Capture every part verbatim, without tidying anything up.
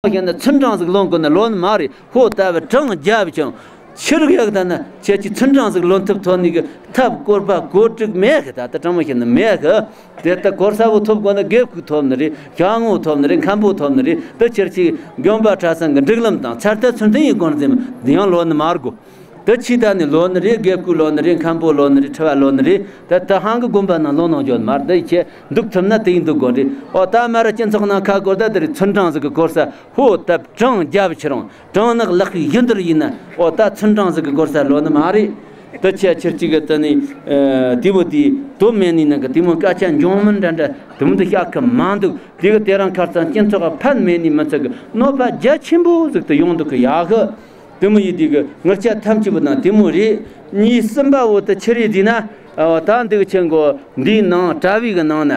བཤད་ན་ཚུན་གྲངས་ཟིག་ལོན་དགོས་ན་ལོན་མ་རེད། ཧོ་ད་བ་གྲངས་རྒྱབ་ཀྱང་ཕྱིར་གཡག་ད་ན་ཁྱེད་ཀྱི་ཚུན་གྲངས་ཟིག་ལོན་ཐུབ་ཐོན་ནི་གི་ཐབས་བཀོད་པ་བཀོད་སྒྲིག་མེད་གི། ད་ད་དྲང་མོ་བཤད་ན་མེད་གི། དེ་ལྟ་གོ་ས་བོ་ཐོབ་དགོས་ན་དགེ་བསྐོས་ཐོབ་ནི་རེད། ཞྭ་སྔོ་ཐོབ་ནི་རེད། མཁན་པོ་ཐོབ་ནི་རེད། དེ་ཕྱིར་ཅིག་དགོན་པ་གྲྭ་ཚང་གི་སྒྲིག་ལམ་དང་ཚད་ལྟ་ཚུལ་མཐུན་ཡིན་དགོས་ཟིན་ཡང་ལོན་ནི་མ་དགོས། དེ་ཕྱི་ད་ནི་ལོན་ནི་རེད། དགེ་བསྐོས་ལོན་ནི་རེད། མཁན་པོ་ལོན་ནི་རེད། ཁྲི་བ་ལོན་ནི་རེད། དེ་ད་ཧང་གི་དགོན་པ་ནང་ལོན་གནང་རྒྱུ་མ་རེད། དེ་ཁྱེད་འདུག་ཐུབ་ན་དེ་ཡིན་འདུག་དགོས་རེད། ཨོ་ད་མ་ར་སྤྱི་ཚོགས་ནང་ཁ་བསྐོར་ད་དེ་རེད། ཚུན་གྲངས་ཟིག་གི་གོ་ས་ཧོ་ད་གྲངས་རྒྱབ་ཕྱིར་རང་གྲངས་ནག་ལག་གི་ཡིན་དུར་ཡིན་ན། ཨོ་ད་ཚུན་གྲངས་ཟིག་གི་གོ་ས་ལོན་ནི་མ་རེད། དེ་ཁྱེད་ཕྱིར་ཅིག་གི་དེ་ནི་དེ་མོ་དེ་དོ་མེད་ནི་ནང་གི་དེ་མོ་སྐད་ཆ་འཇོང་མིན་འདྲ་འདྲ་དེ་མོ་དེ་བཤད་གི་མ་འདུག་དེ་གི་དེ་རང་ཁར་ཚང་སྤྱི་ཚོགས་ཕན་མེད་ནི་མི་ཚད་གི་གནོད་པ་རྒྱ་ཆེན་པོ་ཟིག་ཏུ་ཡོང་འདུག་གི་ཡ་གི། དེ་མོ་ཡིན་དུས་ཀྱི་ངར་ཆ་ཐམས་ཅད་པོ་དང་དེ་མོ་རེད། གཉིས་གསུམ་པ་བོ་དེ་ཆི་རེད་ཟེར་ན། ཨ་ད་འདུག་ཆེན་གོ་འདིའི་ནང་གྲྭ་བའི་གི་ནང་ན་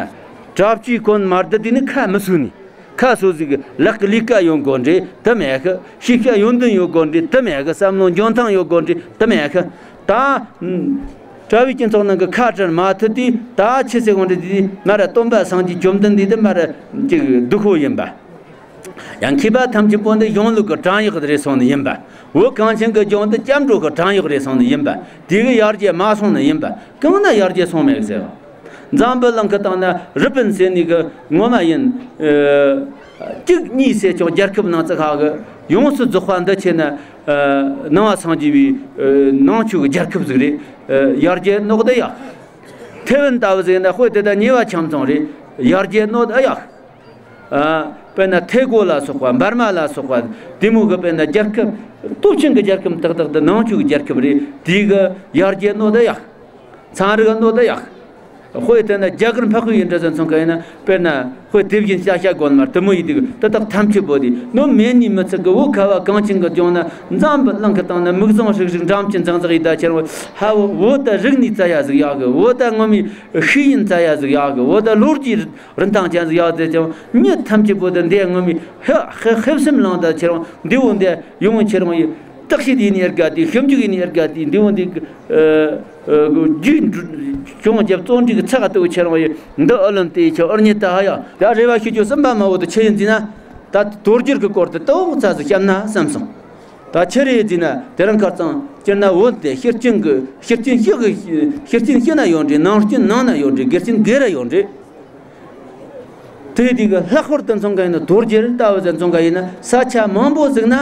གྲྭ་བཅུའི་གོན་མར་དུ་དེ་ནི་ཁ་མི་སོ་ནི། ཁ་སོ་ཟིག་ལག་གི་ལས་ཀ་ཡོང་དགོས་འདྲེ་དེ་མེད་གི། ཤེས་བྱ་ཡོན་ཏན་ཡོད་དགོས་འདྲེ་དེ་མེད་གི། བསམ་བློ་འཇོན་ཐང་ཡོད་དགོས་འདྲེ་དེ་མེད་གི། ད་གྲྭ་བའི་སྤྱི་ཚོགས་ནང་གི་ཁ་བྲལ་མ་ཐུབ་དུས་ད་ཆི་ཟེར་དགོས་འདྲེ་དེ་མ་ར་སྟོན་པ་སངས་རྒྱས་བཅོམ་ལྡན་འདས་དེ་མ་ར་ཅིག་སྡུག་པོ་ཡིན་པ། ཡང་མཁས་པ་ཐམས་ཅད་པོ་འདི་གཞུང་ལུགས་ཀྱི་བྲན་གཡོག་རེད་སོང་ནི་ཡིན་པ། བོད་གངས་ཅན་གྱི་ལྗོངས་འདི་སྐྱབས་འགྲོ་གི་བྲན་གཡོག་རེད་སོང་ནི་ཡིན་པ། དེ་གི་ཡར་རྒྱས་མ་སོང་ནི་ཡིན་པ། གང་ན་ཡར་རྒྱས་སོང་མེད་ཟེར་བ། འཛམ་བུ་གླིང་གི་སྟེང་ན་རི་པིན་ཟེར་ནི་གི་ངོ་མ་ཡིན། ཨ་གཅིག་གཉིས་ཟེར་ཆོག་རྒྱལ་ཁབ་ནང་ཙི་ཁ་གི་ཡོངས་སུ་རྫོགས་པ་འདི་ཆེ་ན། ཨ་ནང་པ་སངས་རྒྱས་པའི་ཨ་ནང་ཆོས་ཀྱི་རྒྱལ་ཁབ་ཟིག་རེད། ཨ་ཡར་རྒྱས་ནོག་ད་ཡག་ཐེ་ཝན་ལྟ་བུ་ཟེར་ན་དཔེ་དེ་ད་ཉེ་བ་འཆམ་ཚང་རེད། ཡར་རྒྱས་ནོག་ད་ཡག་ཨ་དཔེར་ན་ཐེ་གོ་ལ་སོགས་པ་འབར་མ་ལ་སོགས་པ་དེ་མོ་གི་དཔེར་ན་རྒྱལ་ཁབ་སྟོབས་ཆེན་གྱི་རྒྱལ་ཁབ་ཏག་ཏག་ཏུ་ནང་ཆོས་ཀྱི་རྒྱལ་ཁབ་རེད། དེ་གི་ཡར་རྒྱས་ནོག་ད་ཡག་ཚན་རིག་ནོག་ད་ཡག་དཔེ་དེ་ན་རྒྱ་གར་འཕགས་པའི་ཡུལ་འདྲ་ཟེར་མཚོན་ག་ཡིན་ན་དཔེར་ན་དཔེ་དེ་བཞིན་བྱ་བྱ་དགོན་མར་དེ་མོ་ཡིན་དུས་ཏག་ཏག་ཐམས་ཅད་པོ་དེ་ནོ་མེད་ནི་མི་ཚིག་གི་བོད་ཁ་བ་གངས་ཅན་གྱི་ལྗོངས་ན་འཛམ་བུ་གླིང་གི་སྟེང་ན་མིག་བཟང་ཧྲིག་ཧྲིག་འགྲམ་གྱི་འཛིང་འཛིང་ཡིན་ད་ཁྱེར་བ་ཧ་བོ་བོད་ད་རིག་ནི་རྩ་ཡ་ཟིག་ཡག་གི། བོད་ད་ངོ་མའི་ཤེས་ཡིན་རྩ་ཡ་ཟིག་ཡག་གི། བོད་ད་ལོ་རྒྱུས་རིན་ཐང་ཅན་ཟིག་ཡག་ཟེར་ཀྱང་མྱི་ཐམས་ཅད་པོ་དེ་འདས་ངོ་མའི་ཧེ་ཧེ་ཧེབ་སེམས་ལངས་ད་ཁྱེར་བ་འདི་བོ་འདས་ཡོང་ཁྱེར་བ་ཡི་བརྟག་ཞིབ་ཡིན་ནི་ཨེར་ག་དེ་ཞིབ་འཇུག་ཡིན་ནི་ཨེར་ག་དེ་འདི་བོ་འདི་རྒྱུད་ཅུང་རྒྱབ་བརྩོན་འགྲུས་ཀྱི་ཚགས་ལྟ་བུ་ཁྱེར་བ་ཡི་འདི་ཨ་ལོན་དེ་ཁྱེར་ཨར་ཉེ་ད་ཧ་ཡ། ད་རེ་བ་ཞུ་རྒྱུ་གསུམ་པ་མ་བོ་དེ་ཆི་ཡིན་ཟེར་ན། ད་དོལ་རྒྱལ་གྱི་སྐོར་དེ་ཏོག་ཙམ་ཟིག་བཤད་ན་བསམ་སོང་། ད་ཆི་རེད་ཟེར་ན་དེ་རིང་ཁ་རྩང་སྤྱིར་ན་བོད་དེ་ཕྱི་རྐྱེན་གྱི་ཕྱི་རྐྱེན་ཕྱི་གི་ཕྱི་རྐྱེན་ཕྱི་ན་ཡོད་འདྲེ། ནང་རྐྱེན་ནང་ན་ཡོད་འདྲེ། སྒེར་རྐྱེན་སྒེར་ར་ཡོད་འདྲེ། དེ་དེ་གི་ལྷག་པར་དུ་མཚོན་ག་ཡིན་ན་དོལ་རྒྱལ་ལྟ་བུ་ཟེར་མཚོན་ག་ཡིན་ན་ས་ཆ་མང་པོ་ཟིག་ན་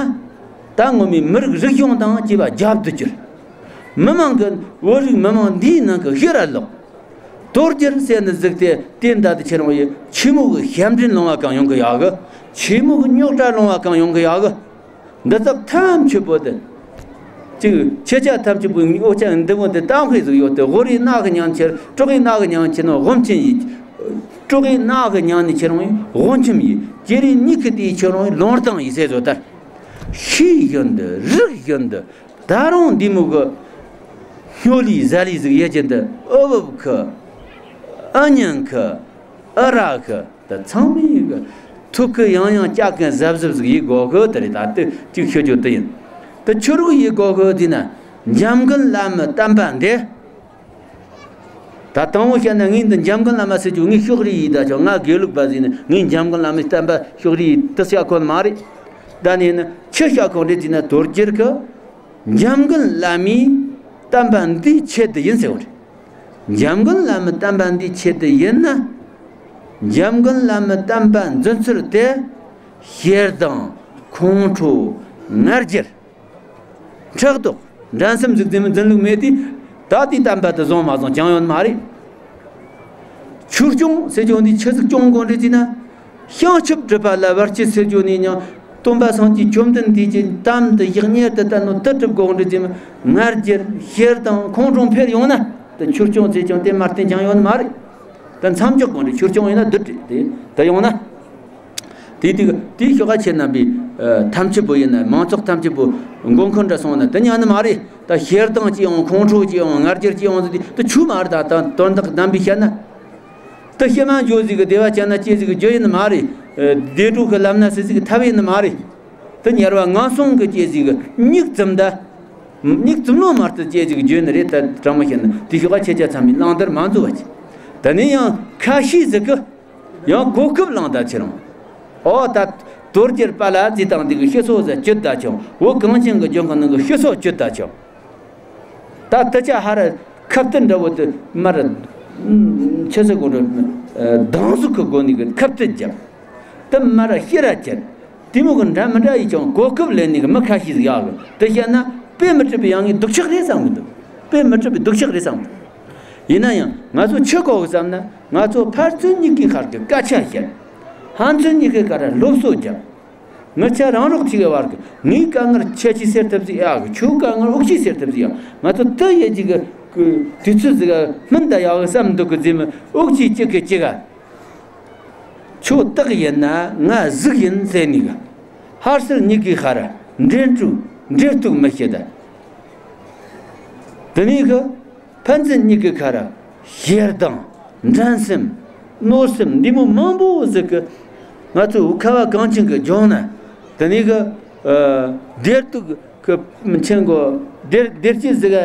ད་ངོ་མའི་མི་རིགས་རིག་གཞུང་དང་བཅས་པ་རྒྱབ་ཏུ་གྱུར། མི་མང་གི་བོད་རིགས་མི་མང་འདིའི་ནང་གི་ཤི་ར་ལོག་དོལ་རྒྱལ་ཟེར་ནི་ཟིག་དེ་དེ་འདྲ་དུ་ཁྱེར་འོང་ཡི་ཆི་མོ་གི་ཞབས་འདྲེན་ལོང་བ་གང་ཡོང་གི་ཡག་གི། ཆི་མོ་གི་རྙོག་དྲ་ལོང་བ་གང་ཡོང་གི་ཡག་གི། འདི་དག་ཐམས་ཅད་པོ་དེ། གཅིག་ཁྱེད་ཅག་ཐམས་ཅད་པོའི་འོ་ཅག་འདི་མོ་དེ་གཏམ་དཔེ་ཟིག་ཡོད་དེ། དབུ་རིའི་ནག་གི་ཉམས་ཁྱེར་གྲོག་གི་ནག་གི་ཉམས་ཁྱེར་ནོ་དབུམ་ཆེན་ཡིན། གྲོག་གི་ནག་གི་ཉམས་ནི་ཁྱེར་འོང་དབུམ་ཆེན་ཡིན། ཀྱེ་རེ་གཉིས་ཀྱི་དེའི་ཁྱེར་འོང་ལོང་སྟངས་ཡིན་ཟེར་བཟོ་ལྟར། ཤེས་བཞིན་དུ་རིག་བཞིན་དུ་ད་རུང་འདི་མོ་གི་སྨྱོ་ལི་ཟ་ལི་ཟིག་ཡེ་བཞིན་དུ་ཨུ་བབ་ཁི་ཨུ་ཉན་ཁི་ཨུ་ར་ཁི། ད་ཚང་མའི་གི་ཐུགས་ཁུར་ཡང་ཡང་བཅག་མཁན་གཟབ་གཟབ་ཟིག་ཡེད་དགོས་གི། དེ་རེད། ད་དེ་གཅིག་ཤོད་རྒྱུ་དེ་ཡིན། དེ་ཆི་རུ་ཡེད་དགོས་གི་དེ་ན་འཇམ་མགོན་བླ་མའི་བསྟན་པ་འདི། ད་དང་པོ་བཤད་ན་ངས་འདི་འཇམ་མགོན་བླ་མ་ཟེར་རྒྱུ་ངས་ཕྱོགས་རིས་ཡེད། ད་ཆོག་ང་དགེ་ལུགས་པ་ཟིག་ནི་ངས་འཇམ་མགོན་བླ་མའི་བསྟན་པ་ཕྱོགས་རིས་ཡེད་དེ་བཤད་ཁོ་ན་མ་རེད། ད་ནི་ནི་ཆི་བཤད་ཁོ་རེད་ཟེར་ན་དོལ་རྒྱལ་གི་འཇམ་མགོན་བླ་མའི་བསྟན་པ་འདིའི་ཆེད་དུ་ཡིན་ཟེར་བ་རེད། འཇམ་མགོན་བླ་མའི་བསྟན་པ་འདིའི་ཆེད་དུ་ཡིན་ན། འཇམ་མགོན་བླ་མའི་བསྟན་པ་འཛིན་ཚུལ་དེ་ཞེ་སྡང་ཁོང་ཁྲོ་ང་རྒྱལ་ཕྲག་དོག་འགྲན་སེམས་ཟིག་འཛིན་འཛིན་ལུགས་མེད་དུས་ད་དེའི་བསྟན་པ་དེ་བཟང་མ་བཟང་ཅང་ཡོད་མ་རེད། ཆོས་སྐྱོང་ཟེར་རྒྱུ་འདི་ཆི་ཟིག་སྐྱོང་དགོས་རེད་ཟེར་ན། བྱང་ཆུབ་སྒྲུབ་པ་ལ་བར་ཆད་ཟེར་རྒྱུ་ནི་ཡང་སྟོན་པ་སངས་རྒྱས་བཅོམ་ལྡན་འདས་ཀྱི་གཏམ་དེ་ཡག་ཉེར་དུ་བསྟན་ནོ་དེ་སྒྲུབ་དགོས་རེད་ཟེར། ང་རྒྱལ་ཞེ་སྡང་ཁོང་ཁྲོ་འཕེལ་ཡོང་ན་དེ་ཆོས་སྐྱོང་ཟེར་ཀྱང་དེ་མ་བསྟན་ཅང་ཡོད་མ་རེད། དེ་མཚམས་འཇོག་དགོས་རེད། ཆོས་སྐྱོང་ཡིན་ན་བདུད་རེད། དེ་དེ་ཡོང་ན། དེ་དེ་དེ་ཤོག་ཁ་ཆེ་རྣམ་པའི་ཐམས་ཅད་པོ་ཡིན་ན་མང་ཚོགས་ཐམས་ཅད་པོ་མགོ་འཁོར་འདྲ་སོང་ན་དེ་ཉན་ནི་མ་རེད། ད་ཞེ་སྡང་སྐྱེ་ཡོང་ཁོང་ཁྲོ་སྐྱེ་ཡོང་ང་རྒྱལ་སྐྱེ་ཡོང་ཟེར་དེ་དེ་ཆོས་མ་རེད། ད་ད་དོན་དག་གདམས་པའི་བཤད་ན། དེ་ཤི་མ་འགྱོ་ཟིག་གི་བདེ་བ་ཅན་ན་སྐྱེ་ཟིག་གི་རྒྱུ་ཡིན་ནི་མ་རེད། བདེ་འགྲོ་གི་ལམ་ན་སྲིད་ཟིག་གི་ཐབས་ཡིན་ནི་མ་རེད། དེ་དམྱལ་བ་ངན་སོང་གི་སྐྱེ་ཟིག་གི་མྱིག་བཙུམ་ད། མྱིག་བཙུམ་ལོ་མར་དུ་སྐྱེ་ཟིག་གི་རྒྱུ་ནི་རེད། ད་དྲང་མོ་བཤད་ན་དེ་ཤོག་ཁ་ཆེ་ཆ་ཚང་མའི་བླང་དོར་མ་འཛོལ་བ་ཅིག་ད་ནི་ཡང་ཁ་ཤས་ཟིག་གི་ཡང་གོ་སྐབས་བླངས་ད་ཁྱེར་འོང་། ཨོ་ད་ དོལ་རྒྱལ་པ་ལ་ཟེར་དང་འདི་གི་སྤྱི་ཚོགས་ཟེར་བཅུད་ད་ཆོག་འོ་གངས་ཅན་གི་ལྗོངས་ཁ་ནང་གི་སྤྱི་ཚོགས་བཅུད་ད་ཆོག་ད་དེ་ཆ་ཧ་ར་ཁ་གཏད་འདྲ་བོ་དེ་མར་ཆི་ཟེར་གོ་ར་སྡང་ཟུག་གི་སྒོ་ནས་གི་ཁ་གཏད་བརྒྱབ། དེ་མར་ཤེས་ར་བཅད། དེ་མོ་གི་འདྲ་མི་འདྲ་ཡིས་ཀྱང་གོ་སྐབས་ལེན་ནས་གི་མི་ཁ་ཤས་ཟིག་ཡག་གི་དེ་བཤད་ན་དཔེ་མི་སྲིད་པའི་ཡང་ངའི་སྡུག་ཆག་རེད་བསམ་གི་འདུག་དཔེ་མི་སྲིད་པའི་སྡུག་ཆག་རེད་བསམ་གི་འདུག་ཡིན་ན་ཡང་ང་ཚོ་ཆི་གོ་གི་བསམ་ན་ང་ཚོ་ཕར་ཚུར་གཉིས་ཀའི་ཁར་གི་སྐད་ཆ་བཤད། ཧན་ཚུར་གཉིས་ཀའི་ཁར་སློབ་གསོ་རྒྱབ། ངི་ཆ་རང་རོགས་ཐིག་གི་བར་གི་ངའི་དཀའ་ངལ་ཁྱེད་ཀྱིས་སེལ་ཐུབ་ཟིག་ཡག་གི་ཁྱོའི་དཀའ་ངལ་འུག་ཅིག་སེལ་ཐུབ་ཟིག་ཡག་ང་ཚོ་དུ་ཡེ་ཅིག་གི་དུས་ཚོད་ཟིག་སྨིན་ད་ཡག་གི་བསམ་འདུག་གི་རྫི་མི་འུག་ཅིག་གཅིག་གི་གཅིག་ག་ཁྱོད་སྟག་ཡིན་ན་ང་གཟིག་ཡིན་ཟེར་ནི་གི་ཧར་སེར་གཉིས་ཀའི་ཁར་འདྲེན་དྲུག་འདྲེ་གཏུག་མི་བྱེད་ད། དེ་ནས་གི་ཕན་ཚུན་གཉིས་ཀྱི་ཁར་ཞེ་སྡང་འགྲན་སེམས་གནོད་སེམས་འདི་མོ་མང་པོ་ཟིག་གི་ང་ཚོའི་ཁ་བ་གངས་ཅན་གྱི་ལྗོངས་ན་དེ་ནས་གི་ཨ་སྡེར་དུ་གི་མཆན་གོ་སྡེར་སྡེར་སྐྱིད་ཟིག་གི་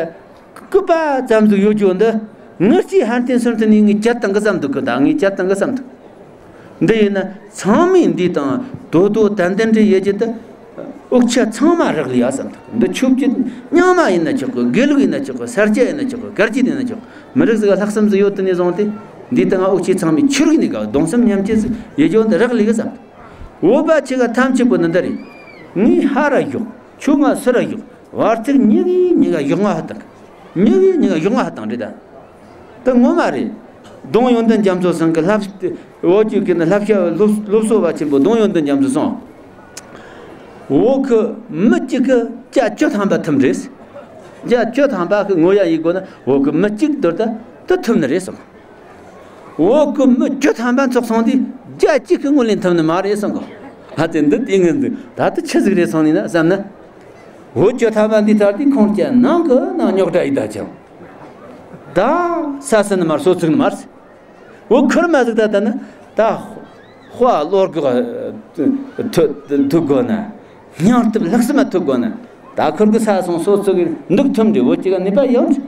སྐུད་པ་ཙམ་ཟིག་ཡོད་རྒྱུ་འདི་ངི་སྐྱིད་ཧན་ཏན་སོན་དེ་ནས་ངས་བཅད་བཏང་གི་བསམ་འདུག་གི་ད་ངས་བཅད་བཏང་གི་བསམ་འདུག་འདི་ཡིན་ན་ཚང་མས་འདི་དང་དོ་དོ་ཏན་ཏན་འདྲ་ཡེ་རྒྱུ་དེ་འུག་ཆ་ཚང་མ་རག་ལས་ཡ་བསམ་འདུག་འདི་ཆོས་བརྒྱུད་རྙིང་མ་ཡིན་ན་ཆོག་གི་དགེ་ལུགས་ཡིན་ན་ཆོག་གི་ས་སྐྱ་ཡིན་ན་ཆོག་གི་གར་སྐྱིད་ཡིན་ན་ཆོག་གི་མི་རིགས་ཟིག་ལ་ལྷག་བསམ་ཟིག་ཡོད་དེ་ནས་བཟུང་སྟེ་འདི་དང་འུག་ཆའི་ཚང་མས་ཆོས་རིག་ནས་ག་གདུང་སེམས་མཉམ་སྐྱེད་ཟིག་ཡེ་རྒྱུ་འདི་རག་ལས་གི་བསམ་འདུག་འོ་བ་ཆེ་ག་ཐམས་ཅད་པོ་འདི་འདི་རེད། ངས་ཧ་ར་ཞོག་ཁྱོད་ང་སུ་ར་ཞོག་བར་ཚིགས་ཉི་གི་ཉི་ག་ཡོག་ང་ཧ་དང་། ཉི་གི་ཉི་ག་ཡོག་ང་ཧ་དང་རེད་ད། དེ་ངོ་མ་རེད། ལྡོང་ཡོན་ཏན་རྒྱ་མཚོ་ཚང་གི་བསླབ་བོད་ཀྱི་གི་ནི་བསླབ་བྱ་སློབ་སློབ་གསོ་བ་ཆེན་པོ་ལྡོང་ཡོན་ཏན་རྒྱ་མཚོ་སོང་། བོད་གི་མི་གཅིག་གི་བརྒྱ་བཅུ་ཐམ་པ་ཐུམ་རེད། བརྒྱ་བཅུ་ཐམ་པ་གི་ངོ་ཡ་ཡི་གོ་ན་བོད་གི་མི་གཅིག་དོར་ད་དུ་ཐུམ་ནི་རེད་སོང་། བོད་གི་མི་བཅུ་ཐམ་པ་ཚོགས་སོང་དུས་བརྒྱ་གཅིག་གི་ངོས་ལེན་ཐུབ་ནི་མ་རེད་གསུང་གོ། ཨ་ཙི་འདི་དེ་ངན་འདུག་ད་ལྟ་ཆི་ཟིག་རེད་སོང་ནི་ན་བསམ་ན། བོད་བཅུ་ཐམ་པ་འདི་ལྟར་དུས་ཁོང་ཅག་ནང་གི་ནང་རྙོག་དྲ་ཡི་ད་ཅང་། ད་ས་སི་ནི་མར་སོ་ཚིག་ནི་མར། བོད་ཁུར་མ་ཟིག་ད་ལྟ་ན་ད་དཔའ་བློ་དགག་ཐུ་ཐུ་དགོ་ན། སྙིང་སྟོབས་ལྷག་བསམ་མ་ཐུབ་དགོས་ན། ད་ཁུར་གི་ས་སོང་སོ་སོ་གི་འདུག་ཐུམ་འདྲི་འོ་ཅི་ག་ནི་པ་ཡོང་།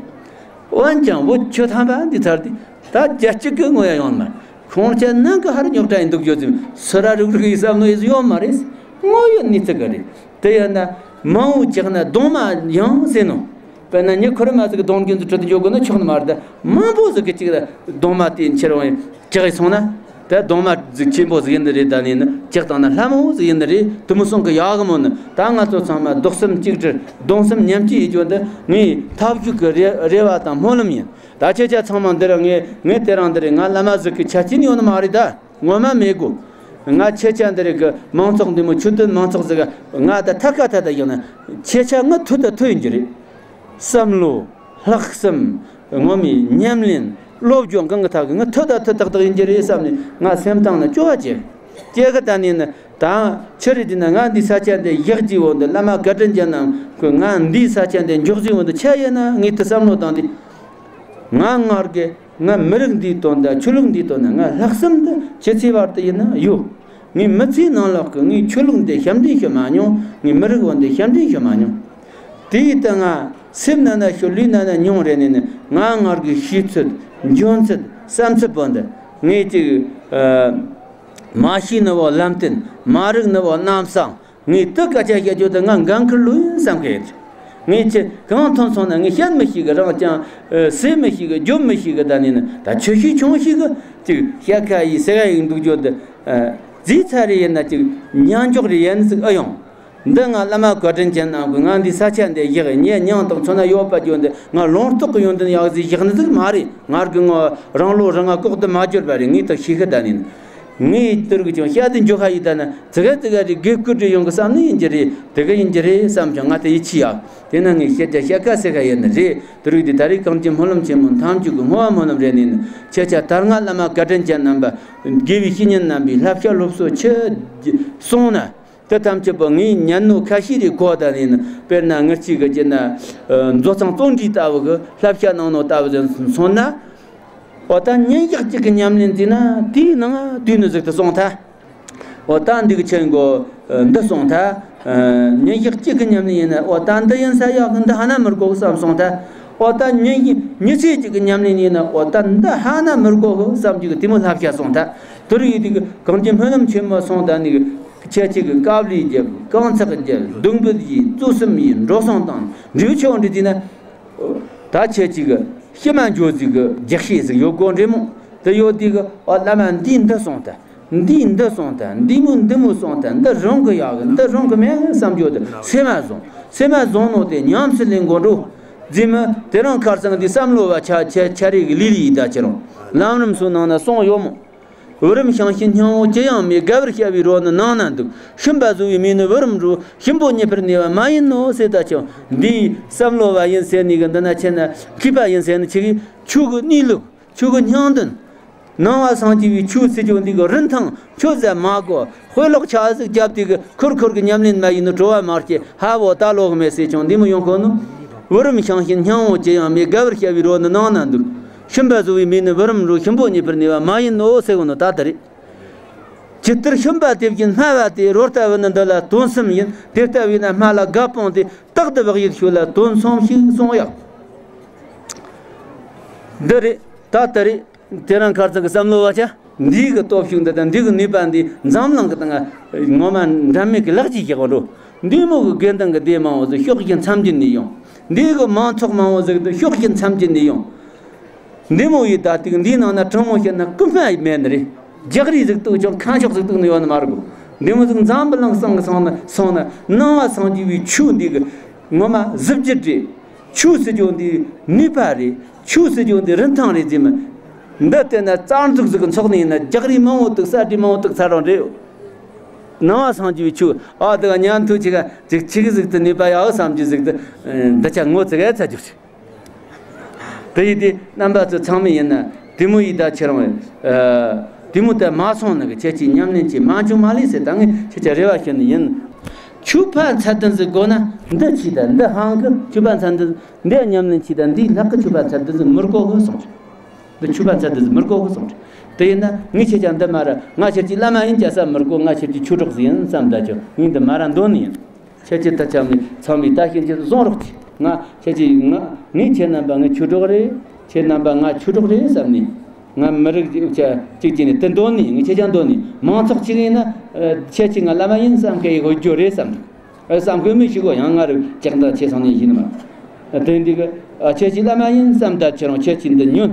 འོན་ཀྱང་བོད་ཆོས་ཐམ་པ་འདི་ཚར་དུས་ད་རྒྱ་གཅིག་གི་ངོ་ཡ་ཡོང་མ། ཁོང་ཆ་ནང་གི་ཧར་རྙོག་དྲ་ཡིན་འདུག་བརྗོད་ཙམ་སུ་ར་རུག་རུག་ཡི་བསམ་ནོ་ཡིས་ཡོང་མ་རེད། ངོ་ཡོད་ནི་ཚིག་གི་རེད། དེ་ཡིན་ན་མང་བོ་ཅག་ན་གདོང་མ་ཡང་ཟེར་ནོ། དཔེར་ན་ཉི་ཁོར་མ་ཟིག་གི་གདོང་རྒྱུན་དུ་ཁྲིད་དུ་འཇོག་དགོས་ན་ཆོག་ནི་མ་རེད། མང་པོ་ཟིག་གི་གཅིག་ལ་གདོང་མ་དེ་འཁྱེར་འོང་ཡིན། ཅག་ཡི་སོང་ན། ད་གདོང་མ་ཟིག་ཆེན་པོ་ཟིག་ཡིན་ནི་རེད། ད་ནི་ནི་ཅག་དང་ན་ལྷ་མོ་ཟིག་ཡིན་ནི་རེད། དུ་མོ་སོང་གི་ཡག་གི་མོ་ནི་ད་ང་ཚོ་ཚང་མ་རྡོག་སེམས་གཅིག་སྒྲིལ་གདུང་སེམས་མཉམ་སྐྱེད་ཡེ་རྒྱུ་འདི་ངའི་ཐབས་ཇུས་ཀྱི་རེ་རེ་བ་དང་སྨོན་ལམ་ཡིན། ད་ཁྱེད་ཅག་ཚང་མ་འདི་ར་ངས་ངས་དེ་རང་འདི་རེད། ང་བླ་མ་ཟིག་གི་ཆ་རྐྱེན་ཡོད་ནི་མ་རེད་ད། ངོ་མ་མེད་གོ། ང་ཁྱེད་ཅག་འདི་རིགས་ཀྱི་མང་ཚོགས་འདི་མོ་ཆོས་དད་མང་ཚོགས་ཟིག་ག་ང་ད་ཐད་ཀ་ཐད་ད་བཞག་ན་ཁྱེད་ཅག་ང་ཐུ་ད་ཐུ་ཡིན་གྱི་རེད། བསམ་བློ། ལྷག་བསམ། ངོ་མའི་ཉམས་ལེན། སློབ་སྦྱོང་གང་གི་ཐད་ཀྱི་ང་ཐུ་ད་ཐུ་ཏག་ཏག་ཡིན་གྱི་རེད་བསམ་ནས་ང་སེམས་གཏིང་ན་སྐྱོ་བ་སྐྱེ། སྐྱེ་གི་ད་ནི་ནི་ད་ཆི་རེད་དེ་ན་ང་འདི་ས་ཆ་འདི་བཞག་རྒྱུ་བོ་འདི་བླ་མ་བཀའ་དྲིན་ཅན་ནམ་ཁོས་ང་འདི་ས་ཆ་འདི་འཇོག་རྒྱུ་བོ་འདི་ཆ་ཡིན་ན་ངའི་དུ་བསམ་བློ་བཏང་སྟེ། ང་སྔར་གི་ང་མི་རིགས་འདིའི་དོན་དང་ཆོས་ལུགས་འདིའི་དོན་ན་ང་ལྷག་བསམ་དུ་ཇི་སྲིད་བར་དུ་ཡིན་ན་ཡོད། ངའི་མི་ཚེའི་ནང་ལོགས་ཀྱི་ངའི་ཆོས་ལུགས་འདི་ཞབས་འདྲེན་ཞུ་མ་མྱོང་། ངའི་མི་རིགས་བོ་འདི་ཞབས་འདྲེན་ཞུ་མ་མྱོང་། དེའི་སྟེང་ང་སེམས་ན་ན་ཤོ་ལུས་ན་ན་མྱོང་རེ་ནས་ནི་ང་སྔར་གྱི་ཤེས་ཚོད་འཇོན་ཚོད་བསམ་ཚུལ་བོ་འདི་ངས་ཅིག་ཨ་མ་ཤེས་ནི་བོ་ལམ་སྟོན། མ་རིག་ནི་བོ་རྣམ་གསང་། ངས་དེ་སྐད་ཆ་བཤད་རྒྱུ་དེ་ང་འགན་ཁུར་ལོས་བསམ་གི་ཡོད། ངས་ཁྱེད་གང་ཐོན་སོང་ན་ངས་བཤད་མི་ཤེས་གི། རང་ཅང་ཟེར་མི་ཤེས་གི། བརྗོད་མི་ཤེས་གི། ད་ནི་ནི་ད་ཆེ་ཤོས་ཆུང་ཤོས་གི་ཅིག་བཤད་ཁ་ཡི་ཟེར་ག་ཡིན་འདུག་རྒྱུ་དེ་རྫིས་ཚ་རེ་ཡིན་ན་ཅིག་ཉན་འཇོག་རེ་ཡིན་ཟིག་ཨ་ཡོང་། འདི་ང་བླ་མ་བཀའ་དྲིན་ཅན་རྣམས་ཀྱིས་ང་འདི་ས་ཆ་འདི་བཞག་ངས་མྱིང་དང་མཚོན་ན་ཡོད་པ་རྒྱུ་འདི་ང་ལུང་རྟོགས་ཀྱི་ཡོན་ཏན་ཡག་ཟིག་བཞག་ནི་ཟིག་མ་རེད། ངར་གི་ངོ་རང་ལོ་རང་ང་ལྐོག་ཏུ་མ་གྱུར་པ་རེད། ངས་ད་ཤེས་གི་ད་ནི། ངས་དེར་གི་ཅང་བཤད་དེ་འཇོག་ཁ་ཡིན་ད་ན་ཙི་ག་ཙི་ག་རེ་དགེ་བསྐུལ་རེ་ཡོང་གི་བསམ་ནི་ཡིན་གྱི་རེད། དེ་ག་ཡིན་གྱི་རེད་བསམ་ཀྱང་ང་དེ་ཡིད་ཆེས་ཡག་དེ་ན་ངས་བཤད་ཀྱང་བཤད་ཁ་ཟེར་ཁ་ཡིན་ནི་རེད། དེ་རིགས་དེ་ད་རེས་གངས་ཅན་སྨོན་ལམ་ཆེན་མོ་ཐམས་ཅད་ཀྱི་བསྔོ་བ་སྨོན་ལམ་རེད་ནི། ཁྱེད་ཅག་ད་སྔ་བླ་མ་བཀའ་དྲིན་ཅན་རྣམ་པ་དགེ་བའི་བཤེས་གཉེན་རྣམ་པའི་བསླབ་བྱ་སློབ་གསོ་ཆེ་སོང་ན། དེ་ཐམས་ཅད་པོ་ངས་ཉན་ནོ་ཁ་ཤས་རེ་གོ་ད་ནི་ནི། དཔེར་ན་ངར་གཅིག་གི་ཅི་ན་མཛོ་ཚང་བརྩོན་འགྲུས་ལྟ་བུ་གི་བསླབ་བྱ་གནང་ནོ་ལྟ་བུ་ཟིག་སོང་ན། འོ་ད་ཉིན་ཞག་གཅིག་གི་ཉམས་ལེན་བྱས་ན་དེའི་ནང་དུས་ནི་ཟིག་ཏུ་སོང་ཐལ། འོ་ད་འདི་གི་ཆེན་གོ་འདི་སོང་ཐལ། ཉིན་ཞག་གཅིག་གི་ཉམས་ལེན་ཡིན་ན་འོ་ད་འདི་ཡིན་ས་ཡག་གི་འདི་ཧ་ན་མི་དགོ་གི་བསམ་སོང་ཐལ། འོ་ད་ཉིན་ཉི་ཚེ་གཅིག་གི་ཉམས་ལེན་ཡིན་ན་འོ་ད་འདི་ཧ་ན་མི་དགོ་གི་བསམ་གྱི་གི་དེ་མོ་བསླབ་བྱ་སོང་ཐལ། དེ་རིགས་ཡིན་དུས་གི་གངས་ཅན་སྨོན་ལམ་ཆེན་མོ་སོང་ད་ནི་གི་ཁྱེད་ཅིག་གི་དཀའ་ལས་རྒྱབ། རྐང་ཚེགས་རྒྱབ། སྡུག་འབུད་ཡིན། རྩོད་གསུམ་ཡིན། འགྲོ་སོང་བཏང་། འབྲས་བུ་ཆེ་བ་འདྲི་དུས་ན། ད་ཁྱེད་ཅིག་གི་ཕྱི་མ་འགྱོ་ཟིག་གི་རྒྱག་ཤེས་ཟིག་ཡོད་གོ་འདྲི་མོ། དེ་ཡོད་དུས་གི་ཨ་བླ་མ་འདིས་འདི་གསུངས་ད། འདིས་འདི་གསུངས་ད། འདི་མོ་འདི་མོ་གསུངས་ད། འདི་རང་གི་ཡག་གི། འདི་རང་གི་མེད་བསམ་རྒྱུ་དེ་སེམས་མ་བཟུང་། སེམས་མ་བཟུང་ནོ་དེ་ཉམས་སུ་ལེན་དགོས་འགྲོ། རྗེས་མ་དེ་རིང་ཁ་སང་འདི་བསམ་བློ་བ་ཆ་ཆ་ཆ་རེ་གི་ལི་ལི་ཡི་ད་ཁྱེད་རང་ལམ་རིམ་སོ་ནང་ན་གསུངས་ཡོད་མོ། བུ་རམ་ཤིང་བཞིན་སྙིང་པོ་ཅི་ཡང་མེད། དགའ་བར་བྱ་བའི་རོ་ནི་ནང་ན་འདུག། ཤུན་པ་བཟོ་བའི་མེ་ནི་བུ་རམ་རོ། ཞིམ་པོ་རྙེད་པར་ནུས་པ་མ་ཡིན་ནོ་ཟེར་ད་ཁྱེད་རང་འདི་བསམ་བློ་བ་ཡིན་ཟེར་ནི་གི་འདི་ན་ཁྱེད་ན་མཁས་པ་ཡིན་ཟེར་ནི་ཁྱེད་གི་ཆོས་གི་གནས་ལུགས། ཆོས་ཀྱི་སྙིང་དོན། ནང་པ་སངས་རྒྱས་པའི་ཆོས་ཟེར་རྒྱུ་འདི་གི་རིན་ཐང་ཁྱོད་ཟ་མ་གོ། དཔེ་ཀློག་ཆ་ཟིག་རྒྱབ་དུས་གི་ཁུར་ཁུར་གི་ཉམས་ལེན་མ་ཡིན་ནོ་བྲོ་བ་མ་སྐྱེ། ཧ་བོ་ད་ལོག་མེད་ཟེར་ཀྱང་འདི་མོ་ཡོང་གོ་ནོ། བུ་རམ་ཤིང་བཞིན་སྙིང་པོ་ཅི་ཡང་མེད། དགའ་བར་བྱ་བའི་རོ་ནི་ནང་ན་འདུག། ཤུན་པ་བཟོ་བའི་མེ་ནི་བུ་རམ་རོ། ཞིམ་པོ་རྙེད་པར་ནུས་པ་མ་ཡིན་ནོ་ཟེར་གོ་ནོ་ད་ལྟ་རེད། ཇི་ལྟར་ཤུན་པ་དེ་བཞིན་སྨྲ་བ་དེ། རོ་ལྟ་བུ་ནི་འདི་ལ་དོན་གསུམ་ཡིན། དེ་ལྟ་བས་ན་སྨྲ་ལ་དགའ་སྤོང་སྟེ། རྟག་ཏུ་བག་ཡོད་ཤོད་ལ་དོན་གསུམ་ཞིག་གསུངས་ཡོད། འདི་རེད། ད་ལྟ་རེད། དེ་རིང་ཁ་སང་གི་བསམ་བློ་བ་ཆ། འདི་གི་སྟོབས་ཤུགས་འདི་དང་འདི་གི་ནུས་པ་འདི་འཛམ་གླིང་གི་སྟེང་ང་ངོ་མ་འགྲན་མེད་ཀྱི་ལག་རྗེས་བཞག་པ་འགྲོ། འདི་མོ་གི་དགེ་འདུན་གྱི་སྡེ་མང་བོ་ཟིག་ཕྱོགས་བཞི་མཚམས་བརྒྱད་ནས་ཡོང་། འདི་གི་མང་ཚོགས་མང་བོ་ཟིག་འདི་ཕྱོགས་བཞི་མཚམས་བརྒྱད་ནས་ཡོང་། འདི་མོ་ཡི་ད་ཏིག་འདིའི་ནང་ན་དྲང་མོ་བཤད་ན་རྐུན་མ་མེད་ནི་རེད། རྒྱག་རེས་ཟིག་གཏུག་ཀྱང་ཁ་ཕྱོགས་ཟིག་གཏུག་ནི་ཡོད་ནི་མ་རེད་གོ། འདི་མོ་ཟིག་འཛམ་བུ་གླིང་སང་གི་སོང་ན་སོང་ན་ནང་པ་སངས་རྒྱས་པའི་ཆོས་འདི་གི་ངོ་མ་གཟི་བརྗིད་རེད། ཆོས་ཟེར་རྒྱུ་འདི་ནུས་པ་རེད། ཆོས་ཟེར་རྒྱུ་འདི་རིན་ཐང་རེད་ཟེར་མི། འདི་བལྟས་ན་རྩ་འཛུགས་ཟིག་གི་ཚོགས་ནས་ཡིན་ན་རྒྱག་རེས་མང་བོ་གཏུག་ས་འདྲི་མང་བོ་གཏུག་ཚར་རང་རེད། ནང་པ་སངས་རྒྱས་པའི་ཆོས་ཨ་དེ་ག་ཉན་ཐོས་ཆེ་ག་ཅིག་ཆིག་ཟིག་ཏུ་ནུས་པ་ཡག་བསམ་རྒྱུ་ཟིག་ཏུ་འདི་ཆ་ངོ་ཙི་ག་ཚ་རྒྱུ་ཆེ། དེ་ཡིན་དུས་རྣམ་པ་ཚོ་ཚང་མས་ཡིན་ན་དེ་མོ་ཡིས་ད་ཁྱེད་རང་དེ་མོ་ད་མ་སོང་ནི་གི་ཁྱེད་ཀྱིས་ཉམས་ལེན་གྱིས་མ་བྱུང་མ་ལས་ཟེར། ད་ངས་ཁྱེད་ཀྱི་རེ་བ་ཞུ་ནི་ཡིན། ཆོས་པ་མཚན་ལྡན་ཟིག་དགོས་ན་འདི་ཆེ་ད་འདི་ཧང་གི། ཆོས་པ་མཚན་ལྡན་འདི་ཉམས་ལེན་ཆེ་ད་འདིའི་ལྷག་གི་ཆོས་པ་མཚན་ལྡན་ཟིག་མི་དགོས་གི་གསུངས། འདི་ཆོས་པ་མཚན་ལྡན་ཟིག་མི་དགོས་གི་གསུངས། དེ་ཡིན་ན་ངས་ཁྱེད་ཀྱང་འདི་མ་ར་ང་ཁྱེད་ཀྱི་བླ་མ་ཡིན་ཀྱང་བསམ་མི་དགོས། ང་ཁྱེད་ཀྱི་ཆོས་གྲོགས་ཟིག་ཡིན་བསམ་ད་ཆོག། ངས་འདི་མ་ར་འདོན་ནི་ཡིན། ཁྱེད་ཀྱིས་ད་ཅང་མི་ཚང་མས་ད་ཤེས་ཀྱི་བཟུང་རོགས་གྱིས། ང་ཁྱེད་ཀྱིས་ང་ངས་ཁྱེད་རྣམ་པ་ངའི་ཆོས་གྲོགས་རེད། ཁྱེད་རྣམ་པ་ང་ཆོས་གྲོགས་རེད་བསམ་ནས། ང་མི་རིགས་གཅིག་གཅིག་གཅིག་ནས་དེ་འདོན་ནས་ངས་ཁྱེད་ཅག་འདོན་ནས། མང་ཚོགས་གཅིག་ཡིན་ན་ཁྱེད་ཀྱིས་ང་བླ་མ་ཡིན་བསམ་མཁན་ཡོད་རྒྱུ་རེད་བསམ་འདུག། བསམ་དགོས་མི་ཞིག་གོ། ཡང་ང་རུ་ལྕགས་མདའ་ཆེ་སོང་ནས་ཡིན་མ། དེ་འདི་གི་ཁྱེད་ཀྱིས་བླ་མ་ཡིན་བསམ་ད་ཁྱེད་རང་ཁྱེད་ཀྱིས་འདི་ཉོན།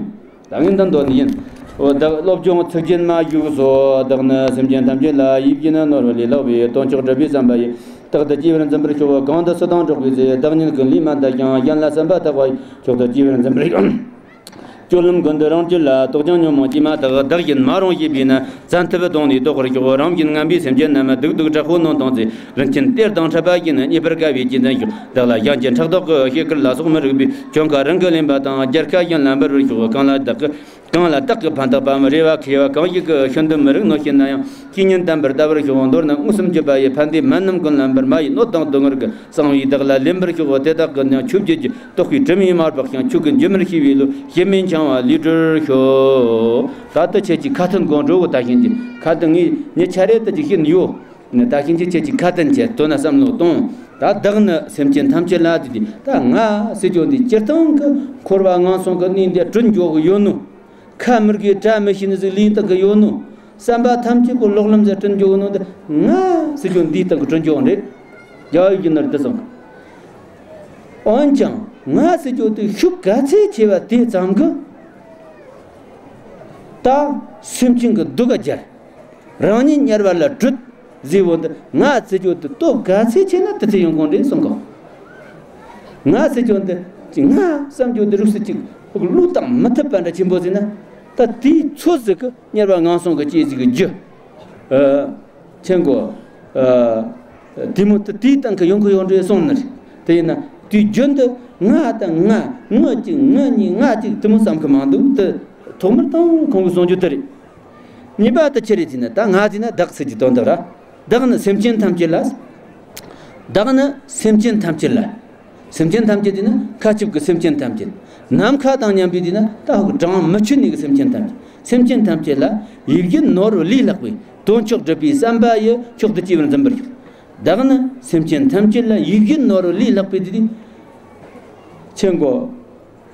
ད་ངས་འདི་འདོན་ནི་ཡིན། འོ་བདག་སློབ་སྦྱོང་ཚིག་རྒྱན་མ་བཞུགས་སོ། བདག་ནི་སེམས་ཅན་ཐམས་ཅད་ལ་ཡིད་བཞིན་ནོར་བུ་ལས་ལྷག་པའི་དོན་མཆོག་སྒྲུབ་པའི་བསམ་པ་ཡིས། རྟག་ཏུ་སྐྱེ་བར་འཛིན་པར་ཤོག། གང་དུ་སུ་དང་འགྲོགས་པའི་ཚེ། བདག་ཉིད་ཀུན་ལས་མ་འདའ་ཞིང་། གཞན་ལ་བསམ་པ་ཐག་པ་ཡིས། མཆོག་ཏུ་སྐྱེ་བར་འཛིན་པར་ཤོག། སྤྱོད་ལམ་ཀུན་ཏུ་རང་རྒྱུད་ལ། རྟོག་ཅིང་ཉོན་མོངས་སྐྱེས་མ་ཐག། བདག་གཞན་མ་རུངས་བྱས་པས་ན། བཙན་ཐབས་གདོང་ནས་བཟློག་པར་ཤོག། རང་བཞིན་ངན་པའི་སེམས་ཅན་རྣམས། སྡིག་སྡུག་དྲག་པོ་གནོན་དང་བཅས། རིན་ཆེན་གཏེར་དང་འཕྲད་པ་བཞིན། རྙེད་པར་དཀའ་བས་རྗེས་འཛིན་ཤོག། བདག་ལ་གཞན་གྱིས་ཕྲག་དོག་གིས། བཤད་ཁུར་ལ་སོགས་མི་རིགས་པའི། གྱོང་ཁ་རང་གིས་ལེན་པ་དང་། སྦྱར་ཁ་གཞན་ལ་འབུལ་བར་ཤོག། གང་ལ་བདག་གི་གང་ལ་བདག་གིས་ཕན་བཏགས་པའམ། རེ་བ་ཁེལ་བ་གང་ཞིག་གི། ཤིན་ཏུ་མི་རིགས་གནོད་བྱེད་ན་ཡང་། ཇི་སྙེད་བསྟན་པར་བལྟ་བར་ཤོག། མདོར་ན་མངོན་སུམ་བརྗོད་པ་ཡི། ཕན་བདེ་སྨན་རྣམས་ཀུན་ལ་འབུལ། མ་ཡི་གནོད་དང་སྡུག་བསྔལ་གྱི། གསང་བའི་བདག་ལ་ལེན་པར་ཤོག། དེ་དག་གིས་ནི་ཆོས་བརྒྱད་ཀྱི། རྟོག་པའི་དྲི་མས་མ་སྦགས་ཤིང་། ཆོས་ཀུན་འགྱུར་མེད་ཤེས་པའི་བློས། ཞེན་མེད་འཆིང་བ་ལས་གྲོལ་ཤོག། ད་ལྟ་ཁྱེད་ཀྱིས་ཁ་ཏོན་དགོང་དྲོ་བོ་ད་ཤེས་ཀྱི། ཁ་ཏོན་ངས་ཉི་ཆ་རེ་ད་ཅིག་ཤེས་ནི་ཡོད། ནི་ད་ཤེས་ཀྱི་ཁྱེད་ཀྱིས་ཁ་ཏོན་བྱས་དོན་ན་བསམ་བློ་གཏོང་། ད་བདག་ནི་སེམས་ཅན་ཐམས་ཅད་ལ་དེ་དེ་ད་ང་ཟེར་རྒྱུ་འདི་སྤྱིར་བཏང་གི་འཁོར་བ་ངན་སོང་གི་གནས་འདི་དྲུད་འཇོག་གི་ཡོད་ནོ། ཁ་མི་དགེ་བཀྲ་མི་ཤིས་ནི་ཟིག་ལས་བཏགས་གི་ཡོད་ནོ། བསམ་པ་ཐམས་ཅད་པོ་ལོག་ལམ་ཟེར་དྲུད་འཇོག་ནོ་འདི་ང་ཟེར་རྒྱུ་འདིའི་སྟེང་གི་དྲུད་འཇོག་རེད། རྒྱལ་བ་ཡིད་བཞིན་ནོར་བུ་དེ་གསུངས། འོན་ཀྱང་ང་ཟེར་རྒྱུ་དེ་ཤུགས་ག་ཚད་ཆེ་བ་དེ་ཙམ་གྱིས་ད་སེམས་ཅན་གྱི་སྡུག་ག་སྦྱར། རང་ཉིད་དམྱལ་བ་ལ་དྲུད་ཟེར་བོ་འདི་ང་ཟེར་རྒྱུ་དེ་སྟོབས་ག་ཚད་ཆེ་ན་དེ་ཚད་ཡོང་གང་རེད་གསུངས་གོ། ང་ཟེར་རྒྱུ་འདི་ང་བསམ་རྒྱུ་འདི་རུག་སེ་ཅིག་ཕུག་བློས་བཏང་མི་ཐུབ་པ་འདྲ་ཆེན་པོ་ཟེར་ན། ད་དེའི་ཚོད་ཟིག་གི་དམྱལ་བ་ངན་སོང་གི་སྐྱེ་ཟིག་གི་རྒྱུ། ཨ། ཆེན་གོ། ཨ། དེ་མོ་དེ་དེའི་སྟེང་གི་ཡོང་གི་ཡོང་འདྲེ་སོང་ནི་རེད། དེ་ཡིན་ན་དེའི་རྒྱུ་འདི་ང་དང་ང་ངོ་གཅིག་ངོ་གཉིས་ང་གཅིག་དེ་མོ་བསམ་གི་མ་འདུག། དེ་ཐོག་མར་དང་ཁོང་གི་གསུང་རྒྱུ་དེ་རེད། གཉིས་པ་དེ་ཆི་རེད་ཟེར་ན་ད་ང་ཟེར་ན་བདག་ཟེར་གྱི་དོན་དག་ར། བདག་ནི་སེམས་ཅན་ཐམས་ཅད་ལ། བདག་ནི་སེམས་ཅན་ཐམས་ཅད་ལ། སེམས་ཅན་ཐམས་ཅད་དེ་ནི་མཁའ་ཁྱབ་ཀྱི་སེམས་ཅན་ཐམས་ཅད། ནམ་མཁའ་དང་མཉམ་པའི་དེ་ན་ད་ཧུ་གྲངས་མི་ཆོད་ནི་གི་སེམས་ཅན་ཐམས་ཅད། སེམས་ཅན་ཐམས་ཅད་ལ་ཡིད་བཞིན་ནོར་བུ་ལས་ལྷག་པའི་དོན་མཆོག་སྒྲུབ་པའི་བསམ་པ་ཡིས་མཆོག་ཏུ་སྐྱེ་བར་འཛིན་པར་ཤོག། བདག་ནི་སེམས་ཅན་ཐམས་ཅད་ལ་ཡིད་བཞིན་ནོར་བུ་ལས་ལྷག་པའི་དེ་དེ། ཆེན་གོ།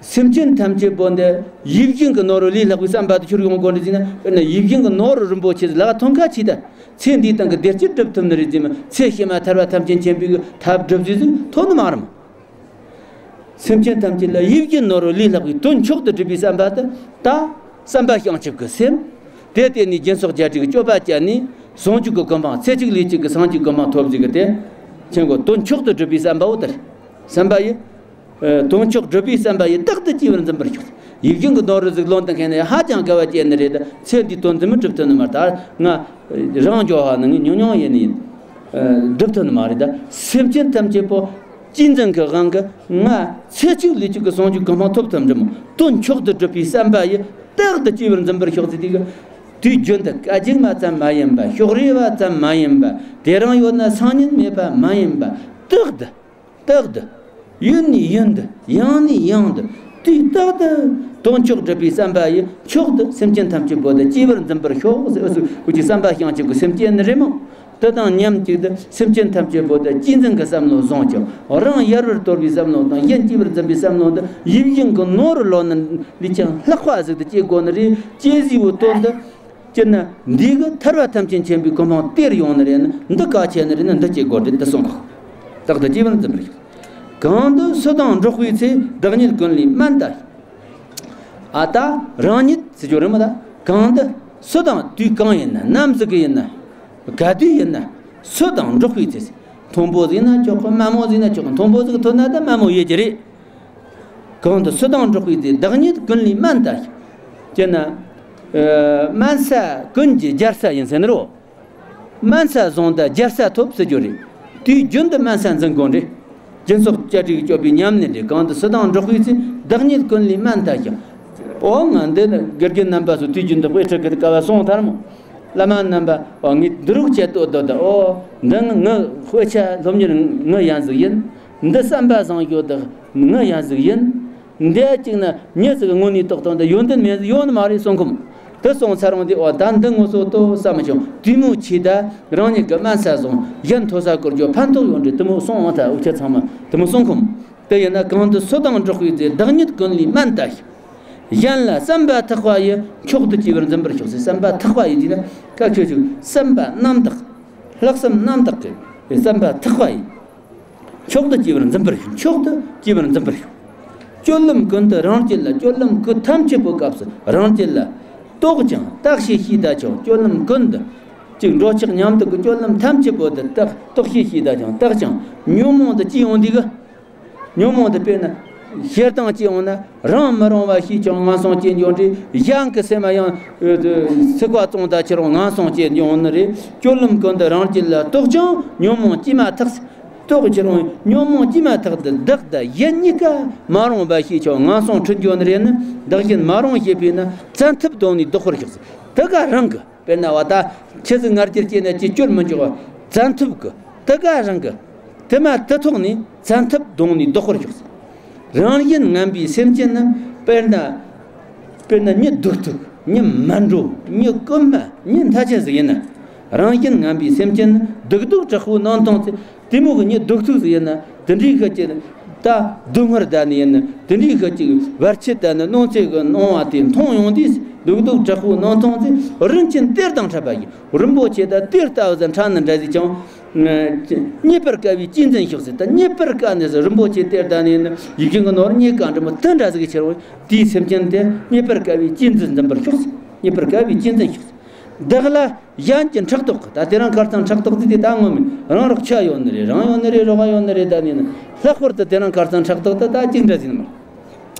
སེམས་ཅན་ཐམས་ཅད་པོ་འདི་ཡིད་བཞིན་གྱི་ནོར་བུ་ལས་ལྷག་པའི་བསམ་པ་དེ་ཁྱོར་ཡོང་དགོས་འདྲི་ཟིན་ན། དཔེར་ན་ཡིད་བཞིན་གྱི་ནོར་བུ་རིན་པོ་ཆེ་ལ་མཐོང་ཁ་ཆེ་ད། ཚེ་འདིའི་སྟེང་གི་བདེ་སྐྱིད་སྒྲུབ་ཐུབ་ནི་རེད་ཟིན་མ། ཚེ་ཕྱི་མ་ཐར་པ་ཐམས་ཅད་མཁྱེན་པའི་ཐབས་སྒྲུབ་ཟིན་ཟིན་ཐོན་ནི་མ་རེད་མོ། སེམས་ཅན་ཐམས་ཅད་ལ་ཡིད་བཞིན་ནོར་བུ་ལས་ལྷག་པའི་དོན་མཆོག་ཏུ་གྲུབ་པའི་བསམ་པ་དེ་ད་བསམ་པ་བྱང་ཆུབ་ཀྱི་སེམས། དེ་བརྟེན་ནས་སྦྱིན་སོགས་བརྒྱད་ཁྲི་གི་སྤྱོད་པ་སྤྱད་ནས་ཟུང་འཇུག་གི་གོ་འཕང་ཚེ་གཅིག་ལུས་གཅིག་གི་སངས་རྒྱས་གོ་འཕང་ཐོབ་ཟིག་གི་དེ་ཁྱེད་ཀྱི་དོན་མཆོག་ཏུ་གྲུབ་པའི་བསམ་པའོ་དེ་རེད། བསམ་པ་ཡི། ཨ། དོན་མཆོག་སྒྲུབ་པའི་བསམ་པ་ཡིས་རྟག་ཏུ་སྐྱེ་བར་འཛིན་པར་ཤོག་ཡིད་བཞིན་གྱི་ནོར་བུ་ཟིག་ལོན་དང་ཁེན་ནས་ཧ་ཅང་དགའ་བ་སྐྱེ་ནི་རེད། ད་ཚེ་འདིའི་དོན་འཛིན་མི་སྒྲུབ་ཐུབ་ནི་མ་རེད། ད་ང་རང་འཇོག་ཧ་ནི་ངས་ཉུང་ཉུང་ཡིན་ནི་ཡིན། ཨ། སྒྲུབ་ཐུབ་ནི་མ་རེད། ད་སེམས་ཅན་ཐམས་ཅད་པོ་གཅེས་འཛིན་གྱི་དབང་གིས་ང་ཚེ་གཅིག་ལུས་གཅིག་གི་ཟུང་འཇུག་གོ་འཕང་ཐོབ་ཐུབ་འགྲོ་མོ། དོན་མཆོག་ཏུ་སྒྲུབ་པའི་བསམ་པ་ཡིས་རྟག་ཏུ་སྐྱེ་བར་འཛིན་པར་ཤོག་ཟེར་དུས་ཀྱི། དུས་རྒྱུན་དུ་སྐད་ཅིག་མ་ཙམ་མ་ཡིན་པ། ཕྱོགས་རེ་བ་ཙམ་མ་ཡིན་པ། དེ་རང་ཡོད་ན་སང་ཉིན་མེད་པ་མ་ཡིན་པ། རྟག་ཏུ། རྟག་ཏུ། ཡུན་ནས་ཡུན་དུ། ཡང་ནས་ཡང་དུ། དུས་རྟག་ཏུ་དོན་མཆོག་སྒྲུབ་པའི་བསམ་པ་ཡིས་མཆོག་ཏུ་སེམས་ཅན་ཐམས་ཅད་པོ་དེ་སྐྱེ་བར་འཛིན་པར་ཤོག་ཟེར། འུ་ཚོ་གི་བསམ་པ་བྱང་ཆུབ་ཀྱི་སེམས་བསྐྱེད་ནི་རེད་མོ། དེ་དང་མཉམ་གཅིག་ཏུ་སེམས་ཅན་ཐམས་ཅད་པོ་དེ་གཅེས་འཛིན་གྱི་བསམ་བློ་བཟུང་ཀྱང་། རང་ཡལ་བར་དོར་བའི་བསམ་བློ་དང་། གཞན་སྐྱེ་བར་འཛིན་པའི་བསམ་བློ་དེ་ཡིད་བཞིན་གྱི་ནོར་བུ་ལོན་ནི་ལས་ཀྱང་ལྷག་པ་ཟིག་ཏུ་སྐྱེ་དགོས་ནི་རེད། སྐྱེ་ཟིག་པའི་དོན་དུ། སྤྱིར་ན་འདི་གི་ཐར་པ་ཐམས་ཅད་མཁྱེན་པའི་གོ་འཕང་སྟེར་ཡོང་ནི་རེད་ན། འདི་གལ་ཆེ་ནི་རེད་ན། འདི་སྐྱེ་དགོས་རེད། འདི་གསུངས་གོ། རྟག་ཏུ་སྐྱེ་བར་འཛིན་པར་ཤོག་གང་དུ་སུ་དང་འགྲོགས་པའི་ཚེ། བདག་ཉིད་ཀུན་ལས་དམན་ལྟ་ཞིང་། ཨ། ད་རང་ཉིད་ཟེར་རྒྱུ་རེད་མོ། ད་གང་དུ་སུ་དང་། དུས་གང་ཡིན་ན། ནམ་ཟིག་གི་ཡིན་ན། ག་དུས་ཡིན་ན། སུ་དང་འགྲོགས་པའི་ཚེ། མཐོན་པོ་ཟིག་ན་ཆོག་གི། དམའ་མོ་ཟིག་ན་ཆོག་གི། མཐོན་པོ་ཟིག་ཐོན་ན་ད་དམའ་མོ་ཡོད་ཀྱི་རེད། གང་དུ་སུ་དང་འགྲོགས་པའི་ཚེ། བདག་ཉིད་ཀུན་ལས་དམན་ལྟ་ཞིང་། ཅེ་ན། ཨ། དམན་ས་ཀུན་གྱི་རྒྱལ་ས་ཡིན་ཟེར་ནི་རོ། དམན་ས་བཟུང་ད་རྒྱལ་ས་ཐོབ་ཟེར་རྒྱུ་རེད། དུས་རྒྱུན་དུ་དམན་ས་འཛིན་དགོས་རེད། སྦྱིན་སོགས་བརྒྱད་ཁྲི་གི་སྤྱོད་པའི་ཉམས་ལེན་རེད། གང་དུ་སུ་དང་འགྲོགས་པའི་ཚེ། བདག་ཉིད་ཀུན་ལས་དམན་ལྟ་ཞིང་། ཨོ། ང་འདི་ནི་དགེ་རྒན་རྣམ་པ་ཚོ་དུས་རྒྱུན་དུ་དཔེ་ཁྲིད་གི་དཀའ་བ་སོང་ཐལ་མོ། བླ་མ་རྣམ་པ། ཨོ། ངས་འདི་རུག་བྱེད་དོ་དོ་ད། ཨོ། འདི་ནི་ངའི་དཔེ་ཆ་སློབ་གཉེར་ངའི་ཡན་ཟིག་ཡིན། འདི་བསམ་པ་བཟང་ཡོད་ད་ངའི་ཡན་ཟིག་ཡིན། འདི་གཅིག་ན་མྱི་ཟིག་དངོས་གནས་རྟོགས་སྟངས་དེ་ཡོན་ཏན་མེད་ཡོད་ནི་མ་རེད་གསུང་གི་མོ། དེ་སོང་ཚར་འོང་དུས། ཨོ། ད་འདི་ངོ་སོ་ཏོ་བསམ་བྱུང་། དེ་མོ་ཆེ་ད་རང་ཉིད་ཀྱི་དམན་ས་བཟུང་། གཞན་མཐོ་ས་བཀུར་རྒྱུ་ཕན་ཐོགས་ཡོད་རེད། དེ་མོ་སོང་འོང་ད་འུ་ཆ་ཚང་མ་དེ་མོ་གསུང་གི་མོ། དེ་ཡིན་ན་གང་དུ་སུ་དང་འགྲོགས་པའི་ཚེ། བདག་ཉིད་ཀུན་ལས་དམན་ལྟ་ཞིང་། གཞན་ལ་བསམ་པ་ཐག་པ་ཡིས། མཆོག་ཏུ་སྐྱེ་བར་འཛིན་པར་ཤོག་ཟེར། བསམ་པ་ཐག་པ་ཡིས་ཟེར་ན་ཁ་ཁྱོད་ཅིག་བསམ་པ་རྣམ་དག་ལྷག་བསམ་རྣམ་དག་གི་བསམ་པ་ཐག་པ་ཡིས། མཆོག་ཏུ་སྐྱེ་བར་འཛིན་པར་ཤོག་མཆོག་ཏུ་སྐྱེ་བར་འཛིན་པར་ཤོག་སྤྱོད་ལམ་ཀུན་ཏུ་རང་རྒྱུད་ལ། སྤྱོད་ལམ་ཀུན་ཐམས་ཅད་པོའི་སྐབས་སུ་རང་རྒྱུད་ལ། རྟོག་ཅིང་བརྟག་ཤེས་ཤེས་ད་ཆོག་སྤྱོད་ལམ་ཀུན་ཏུ། གཅིག་འགྲོ་འཆག་ཉམས་རྟོགས་ཀྱི་སྤྱོད་ལམ་ཐམས་ཅད་པོ་དེ་བརྟག་རྟོག་ཤེས་ཤེས་ད་ཆོག་བརྟག་ཅིང་ཉོན་མོངས་དེ་སྐྱེ་ཡོང་དུས་ཀྱི། ཉོན་མོངས་དེ་དཔེར་ན་ཞེ་སྡང་སྐྱེ་ཡོང་ན་རང་མི་རུང་བ་ཤེས་ཀྱང་ངན་སོང་སྐྱེ་འགྱོ་རེད། གཞན་གྱི་སེམས་ཡང་ཚིག་པ་བཙོང་ད་ཁྱེར་རུང་ངན་སོང་སྐྱེ་འགྱོ་ནི་རེད། སྤྱོད་ལམ་ཀུན་ཏུ་རང་རྒྱུད་ལ་རྟོག་ཅིང་ཉོན་མོངས་སྐྱེས་མ་ཐག་རྟོགས་ཁྱེར་རུང་ཉོན་མོངས་སྐྱེས་མ་ཐག་ཏུ་བདག་དང་གཞན་གཉིས་ཀ་མ་རུངས་པ་ཤེས་ཀྱང་ངན་སོང་འཁྲུལ་འགྱོ་ནི་རེད་ནི། བདག་གཞན་མ་རུངས་ཤེས་པས་ན་བཙན་ཐབས་གདོང་ནས་ལྡོག་པར་ཤོག་ཟེར། དེ་ག་རང་གི། དཔེར་ན་བ་ད་ཆི་ཟིག་ང་རྒྱལ་སྐྱེས་ན་ཅི་སྐྱོར་མི་འཇོག་བ། བཙན་ཐབས་ཀྱི་དེ་ག་རང་གི། དེ་མ་དེ་ཐོག་ནས་བཙན་ཐབས་གདོང་ནས་ལྡོག་པར་ཤོག་ཟེར། རང་བཞིན་ངན་པའི་སེམས་ཅན་རྣམས། དཔེར་ན། དཔེར་ན་མྱི་སྡུག་ཐུག་མྱི་མ་འགྲོ། མྱི་རྐུན་མ། མྱི་མཐའ་ཅན་ཟིག་ཡིན་ན། རང་བཞིན་ངན་པའི་སེམས་ཅན་ནི་སྡུག་སྡུག་དྲག་པོའི་ནང་མཐོང་ཚེ། དེ་མོ་གི་མྱི་སྡུག་ཐུག་ཟིག་ཡིན་ན། དེ་འདྲའི་ཤ་ཅིག་ད་སྡུག་བསྔལ་ད་ནི་ཡིན་ན། དེ་འདྲའི་ཤ་ཅིག་བར་ཆད་ད་ནི་གནོད་འཚེ་གི་སྣང་བ་དེ་མཐོང་ཡོང་དུས། སྡུག་སྡུག་དྲག་པོའི་ནང་མཐོང་ཚེ། རིན་ཆེན་གཏེར་དང་འཕྲད་པ་ཡིན། རིན་པོ་ཆེ་ད་གཏེར་ལྟ་བུ་ཟིག་འཕྲད་ནི་འདྲ་ཟིག་ཀྱང་། རྙེད་པར་དཀའ་བས་གཅེས་འཛིན་ཤོག་ཟེར། ད་རྙེད་པར་དཀའ་ནི་ཟིག་རིན་པོ་ཆེ་གཏེར་ད་ནི་ཡིན་ན། ཡིད་བཞིན་གྱི་ནོར་རྙེད་དཀའ་འདྲ་མོ་དེ་འདྲ་ཟིག་གི་ཕྱིར་རོ། དེའི་སེམས་ཅན་དེ་རྙེད་པར་དཀའ་བས་གཅེས་འཛིན་འཛིན་པར་ཤོག་ཟེར། རྙེད་པར་དཀའ་བས་གཅེས་འཛིན་ཤོག་ཟེར། བདག་ལ་གཞན་གྱི་ཕྲག་དོག་གི། ད་དེ་རིང་ཁ་སང་ཕྲག་དོག་དེ་དེ་ད་ངོ་མ་རང་རོགས་ཆ་ཡོད་ནི་རེད། རང་ཡོད་ནི་རེད། རོགས་ཡོད་ནི་རེད། ད་ནི་ནི་ལྷག་པར་དུ་དེ་རིང་ཁ་སང་ཕྲག་དོག་དེ་ད་གཅིག་འདྲ་ཟིན་མ།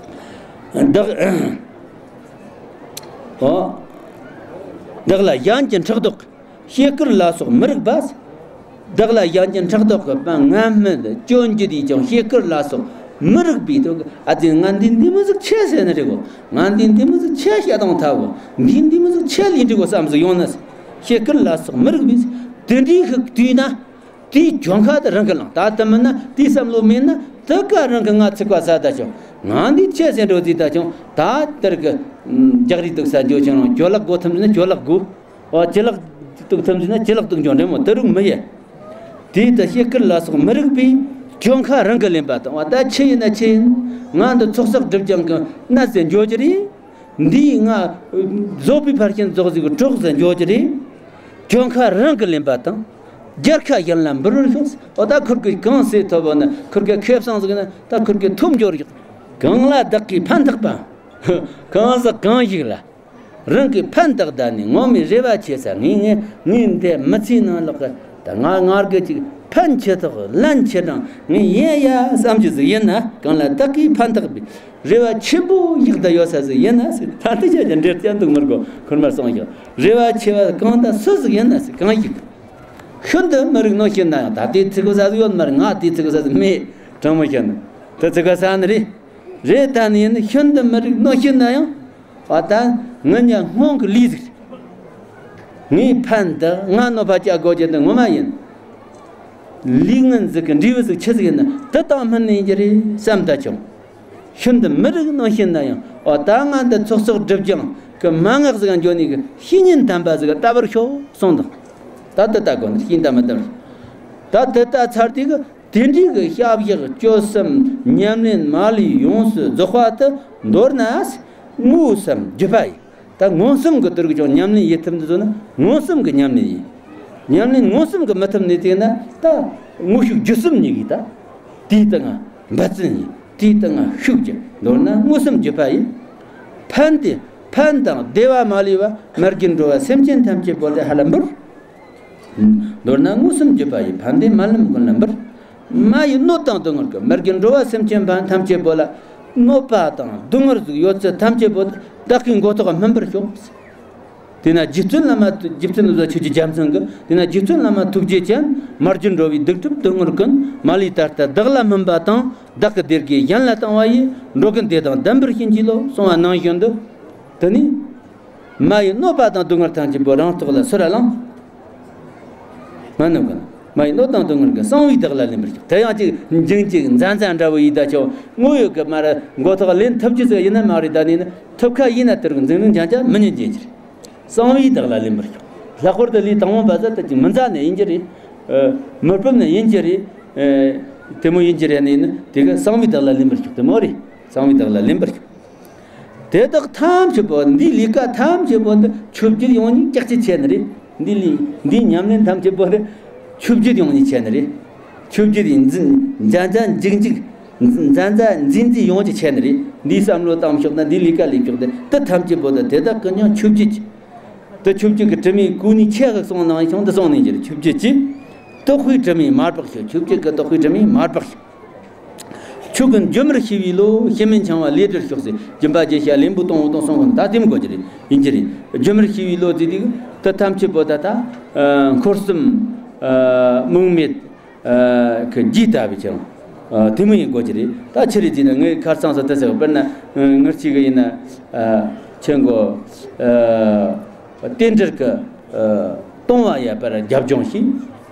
བདག་ཨོ། བདག་ལ་གཞན་གྱི་ཕྲག་དོག་གི། བཤད་ཁུར་ལ་སོགས་མི་རིགས་པ། བདག་ལ་གཞན་གྱི་ཕྲག་དོག་གི་དཔང་ངན་སྨོད་སྐྱོན་བརྗོད་དེས་ཀྱང་། བཤད་ཁུར་ལ་སོགས་མི་རིགས་པའི་དོགས་ཀྱིས། ཨ་ཙི་ང་འདི་འདི་མོ་ཟིག་ཆེ་ཟེར་ནི་རེད་གོ། ང་འདི་འདི་མོ་ཟིག་ཆེ་བཤད་སྟངས་ཐབས་གོ། འདི་འདི་མོ་ཟིག་ཆེ་ལས་འགྲིག་གོ་བསམ་ཟིག་ཡོང་ན། བཤད་ཁུར་ལ་སོགས་མི་རིགས་པའི། དེ་འདྲའི་ཤིག་དུས་ན། དེའི་གྱོང་ཁ་དེ་རང་གི་ལངས། ད་དེ་མིན་ན་དེའི་བསམ་བློ་མེད་ན། དེ་ག་རང་གི་ང་ཚིག་པ་ཟ་ད་ཆོག་ང་འདི་ཆེ་ཟེར་འགྲོ་ཟིག་ད་ཆོག་ད་དེར་གི་རྒྱག་རེས་འདུག་ས་འཇོག་ཆུང་རང་ཇོ་ལག་དགོས་ཐུབ་ན་ཇོ་ལག་དགོས། ཨོ། ཅི་ལག་གཏུག་ཐུབ་ཟིན་ན་ཅི་ལག་གཏུག་འཇོག་འདྲེ་མོ་དེ་རུག་མི་ཡེ། དེའི་ད་བཤད་ཁུར་ལ་སོགས་མི་རིགས་པའི་ གྱོང་ཁ་རང་གིས་ལེན་པ་དང་། བ་ད་ཆི་ཡིན་ན་ཆི་ཡིན། ང་འདི་ཚོགས་བསགས་སྒྲིབ་སྦྱང་གི་གནས་སུ་འགྱོ་རྒྱུ་རེད། འདིས་ང་བཟོད་པའི་ཕར་ཕྱིན་རྫོགས་ཟིག་གི་གྲོགས་སུ་འགྱོ་རྒྱུ་རེད། གྱོང་ཁ་རང་གིས་ལེན་པ་དང་། རྒྱལ་ཁ་གཞན་ལ་འབུལ་བར་ཤོག། འོ་ད་ཁུར་གིས་གང་བསད་ཐུབ་བོ་ན། ཁུར་གི་ཁེ་བཟང་ཟིག་ན་ད་ཁུར་གིས་ཐོབ་འགྱོ་རྒྱུ། གང་ལ་བདག་གིས་ཕན་བཏགས་པ། གང་ཟག་གང་ཞིག་ལ་རང་གིས་ཕན་བཏགས་ད་ནི་ངོ་མའི་རེ་བ་ཆེ་ས། ངས་ངས་ངས་འདི་མི་ཚེའི་ནང་ལོག་གི་ད་ང་ངར་གི་ཅིག་ཕན་ཆེ་ཐོག་ལན་ཆེ་དྲང་ངས་ཡིན་ཡ་བསམ་རྒྱུ་ཟིག་ཡིན་ན། གང་ལ་བདག་གིས་ཕན་བཏགས་པའི་རེ་བ་ཆེན་པོ་ཡག་ད་ཡོད་ས་ཟིག་ཡིན་ན་ཟིག། ད་འདི་ཅག་ཀྱང་འབྲེལ་ཅན་འདུག་མི་དགོ། ཁུར་མར་སོང་ཞིག། རེ་བ་ཆེ་བ་གང་ད་སུ་ཟིག་ཡིན་ན་ཟིག། གང་ཞིག་ཤིན་ཏུ་མི་རིགས་གནོད་བྱེད་ན་ཡང་། ད་དེ་ཚིག་གོ་ས་ཟིག་ཡོད་མ་རེད། ང་དེ་ཚིག་གོ་ས་ཟིག་མེད། དྲང་མོ་བཤད་ན་དེ་ཚིག་གོ་ས་ནི་རེད། རེད། ད་ནི་ཡིན་ན་ཤིན་ཏུ་མི་རིགས་གནོད་བྱེད་ན་ཡང་། ཨ་ད་ངི་ཉ་སྔོན་གི་ལས་ཟིག། ངའི་ཕན་དུ་ང་གནོད་པ་བསྐྱལ་དགོས་རྒྱུ་འདི་ངོ་མ་ཡིན། ལས་ངན་ཟིག་གི་འབྲས་བུ་ཟིག་ཆི་ཟིག་ཡིན་ན་དེ་དང་སྨིན་ནི་ཡིན་རྒྱུ་རེད་བསམ་ད་བྱུང་། ཤིན་ཏུ་མི་རིགས་གནོད་བྱེད་ན་ཡང་། ཨ་ད་ང་འདི་ཚོགས་བསགས་སྒྲིབ་སྦྱང་གི་མན་ངག་ཟིག་འགྱོ་ནི་གི་བཤེས་གཉེན་དམ་པ་ཟིག་ལྟ་བར་ཤོག་གསུངས་དང་། ད་དེ་ལྟ་དགོས་ནི་བཤེས་གཉེན་དམ་པ་ལྟ་བར། ད་དེ་ལྟ་ཚར་དུས་གི་དེ་འདྲའི་གི་ཤ་བཞག་སྤྱོད་གསུམ་ཉམས་ལེན་མ་ལུས་ཡོངས་སུ་རྫོགས་པ་དེ་མདོར་ན་མངོན་སུམ་བརྒྱུད་པ་ཡིན། ད་མངོན་སུམ་གི་དུར་གི་ཅུང་ཉམས་ལེན་ཡེད་ཐུབ་འདི་ཚོ་ནི་མངོན་སུམ་གི་ཉམས་ལེན་ཡིན། ཉམས་ལེན་མངོན་སུམ་གི་མི་ཐུབ་ནི་དེ་ན་ད་དངོས་ཤུགས་བརྒྱུད་གསུམ་གཉིས་ཀྱིས་ད་དེའི་སྟེང་ང་འབད་བརྩོན་ཡིན། དེའི་སྟེང་ང་ཤུགས་རྒྱུ། མདོར་ན་མངོན་སུམ་བརྒྱུད་པ་ཡིན། ཕན་དེ་ཕན་དང་བདེ་བ་མ་ལུས་པ་མར་གྱུར་འགྲོ་བ་སེམས་ཅན་ཐམས་ཅད་པོ་ལ་ཧ་ལམ་འབུལ། མདོར་ན་མངོན་སུམ་བརྒྱུད་པ་ཡི། ཕན་བདེ་མ་ལུས་ཀུན་ལ་འབུལ། མ་ཡི་གནོད་དང་སྡུག་བསྔལ་གྱི། མར་གྱུར་འགྲོ་བ་སེམས་ཅན་པ་ཐམས་ཅད་པོ་ལ་གནོད་པ་དང་སྡུག་བསྔལ་ཟིག་ཡོད་ཚད་ཐམས་ཅད་པོ་བདག་གི་མགོ་ཐོག་སྨིན་པར་ཤོག། དེས་ན་རྗེ་བཙུན་བླ་མ། རྗེ་བཙུན་ལ་ཆོས་ཀྱི་རྒྱལ་མཚན་གྱིས། དེས་ན་རྗེ་བཙུན་བླ་མ་ཐུགས་རྗེ་ཅན། མར་གྱུར་འགྲོ་བའི་སྡིག་སྒྲིབ་སྡུག་བསྔལ་ཀུན། མ་ལུས་ད་ལྟ་བདག་ལ་སྨིན་པ་དང་། བདག་གི་བདེ་དགེ་གཞན་ལ་བཏང་བ་ཡིས། འགྲོ་ཀུན་བདེ་དང་ལྡན་པར་བྱིན་གྱིས་རློབས། གསུངས་པ་ནང་བཞིན་དུ། དེ་ནི། མ་ཡི་གནོད་པ་དང་སྡུག་བསྔལ་ཐམས་ཅད་པོ་རང་ཐོག་ལ་ཚུར་བླངས། མ་གནོད་གི། མ་ཡི་གནོད་དང་སྡུག་བསྔལ་གྱི། གསང་བའི་བདག་ལ་ལེན་པར་ཤོག། དེ་ཡང་ཅིག་འཇིང་ཅིག་མཛའ་མཛའ་འདྲ་བོ་ཡིས་ད་ཆོག། དངོས་ཡོད་ཀྱི་མར་མགོ་ཐོག་ལེན་ཐུབ་རྒྱུ་ཟིག་ཡིན་ན་མ་རེད། ད་ནི་ནི་ཐུབ་ཁ་ཡིན་ན་དེར་འཛིང་རིང་འཇང་འཇང་མི་ཉན་རྒྱུ་རེད། གསང་བའི་བདག་ལ་ལེན་པར་ཤོག། ལྷག་པར་དུ་ལས་དང་པོ་པ་ཟ་ད་ཅིག་མི་མཛའ་ནི་ཡིན་རྒྱུ་རེད། མི་སྤོབས་ནི་ཡིན་རྒྱུ་རེད། དེ་མོ་ཡིན་རྒྱུ་རེད། ནི་ནི་དེ་གི་གསང་བའི་བདག་ལ་ལེན་པར་ཤོག། དེ་མོ་རེད། གསང་བའི་བདག་ལ་ལེན་པར་ཤོག། དེ་དག་ཐམས་ཅད་པོ། འདིའི་ལས་ཀ་ཐམས་ཅད་པོ་འདི་ཆོས་བརྒྱུད་ཡོངས་ནི་ཀྱག་ཅིག་ཆེ་ནི་རེད། འདི་ལས་འདིའི་ཉམས་ལེན་ཐམས་ཅད་པོ་འདི་ཆོས་བརྒྱུད་ཡོངས་ནི་ཆེ་ནི་རེད། ཆོས་བརྒྱུད་ཡིན་འཛིན་མཛའ་མཛའ་འཇིག་འཇིག་མཛའ་མཛའ་འཛིན་འཛིན་ཡོངས་ཀྱི་ཆེ་ནི་རེད། འདིའི་བསམ་བློ་བཏང་ཤོག་ན། འདིའི་ལས་ཀ་ལས་ཤོག་དེ་དེ་ཐམས་ཅད་པོ་འདི་དེ་དག་གི་ཉོན་ཆོས་བརྒྱུད་ཀྱི། དེ་ཆོས་བརྒྱུད་ཀྱི་དྲི་མའི་ཀུན་ནས་ཆེ་གི་གསུངས་ནང་བཞིན་དུ་གསུངས་ནས་ཀྱི་རེད། ཆོས་བརྒྱུད་ཀྱི་དོགས་པའི་དྲི་མས་མ་སྦགས་ཤིག། ཆོས་བརྒྱུད་ཀྱི་དོགས་པའི་དྲི་མས་མ་སྦགས་ཤིག། ཆོས་ཀུན་སྒྱུ་མར་ཤེས་པའི་བློ། ཞེན་མེད་འཆིང་བ་ལས་གྲོལ་ཤོག་ཟེར། སྦྱིན་པ་བརྒྱ་བྱ་ལན་བུ་སྟོང་འོ་དང་གསུངས་གོ། ད་དེ་མོ་དགོས་ཀྱི་རེད། ཡིན་གྱི་རེད། སྒྱུ་མར་ཤེས་པའི་བློ་དེ་དེ་དེ་ཐམས་ཅད་པོ་ད་ལྟ་འཁོར་གསུམ་རྨེག་མེད་གི་རྒྱུད་ལྟ་བུ་ཅིག་དེ་མོ་ཡིན་དགོས་ཀྱི་རེད། ད་ཆི་རེད་ཟེར་ན། ངས་ཁ་སང་ཟེར་དེ་ཟེར། དཔེར་ན་ངར་གཅིག་གི་ཡིན་ན་ཆེན་གོ། རྟེན་འབྲེལ་གྱི་ཨ་གཏོང་བ་ཡ་པར་རྒྱབ་ལྗོངས་ཤིག།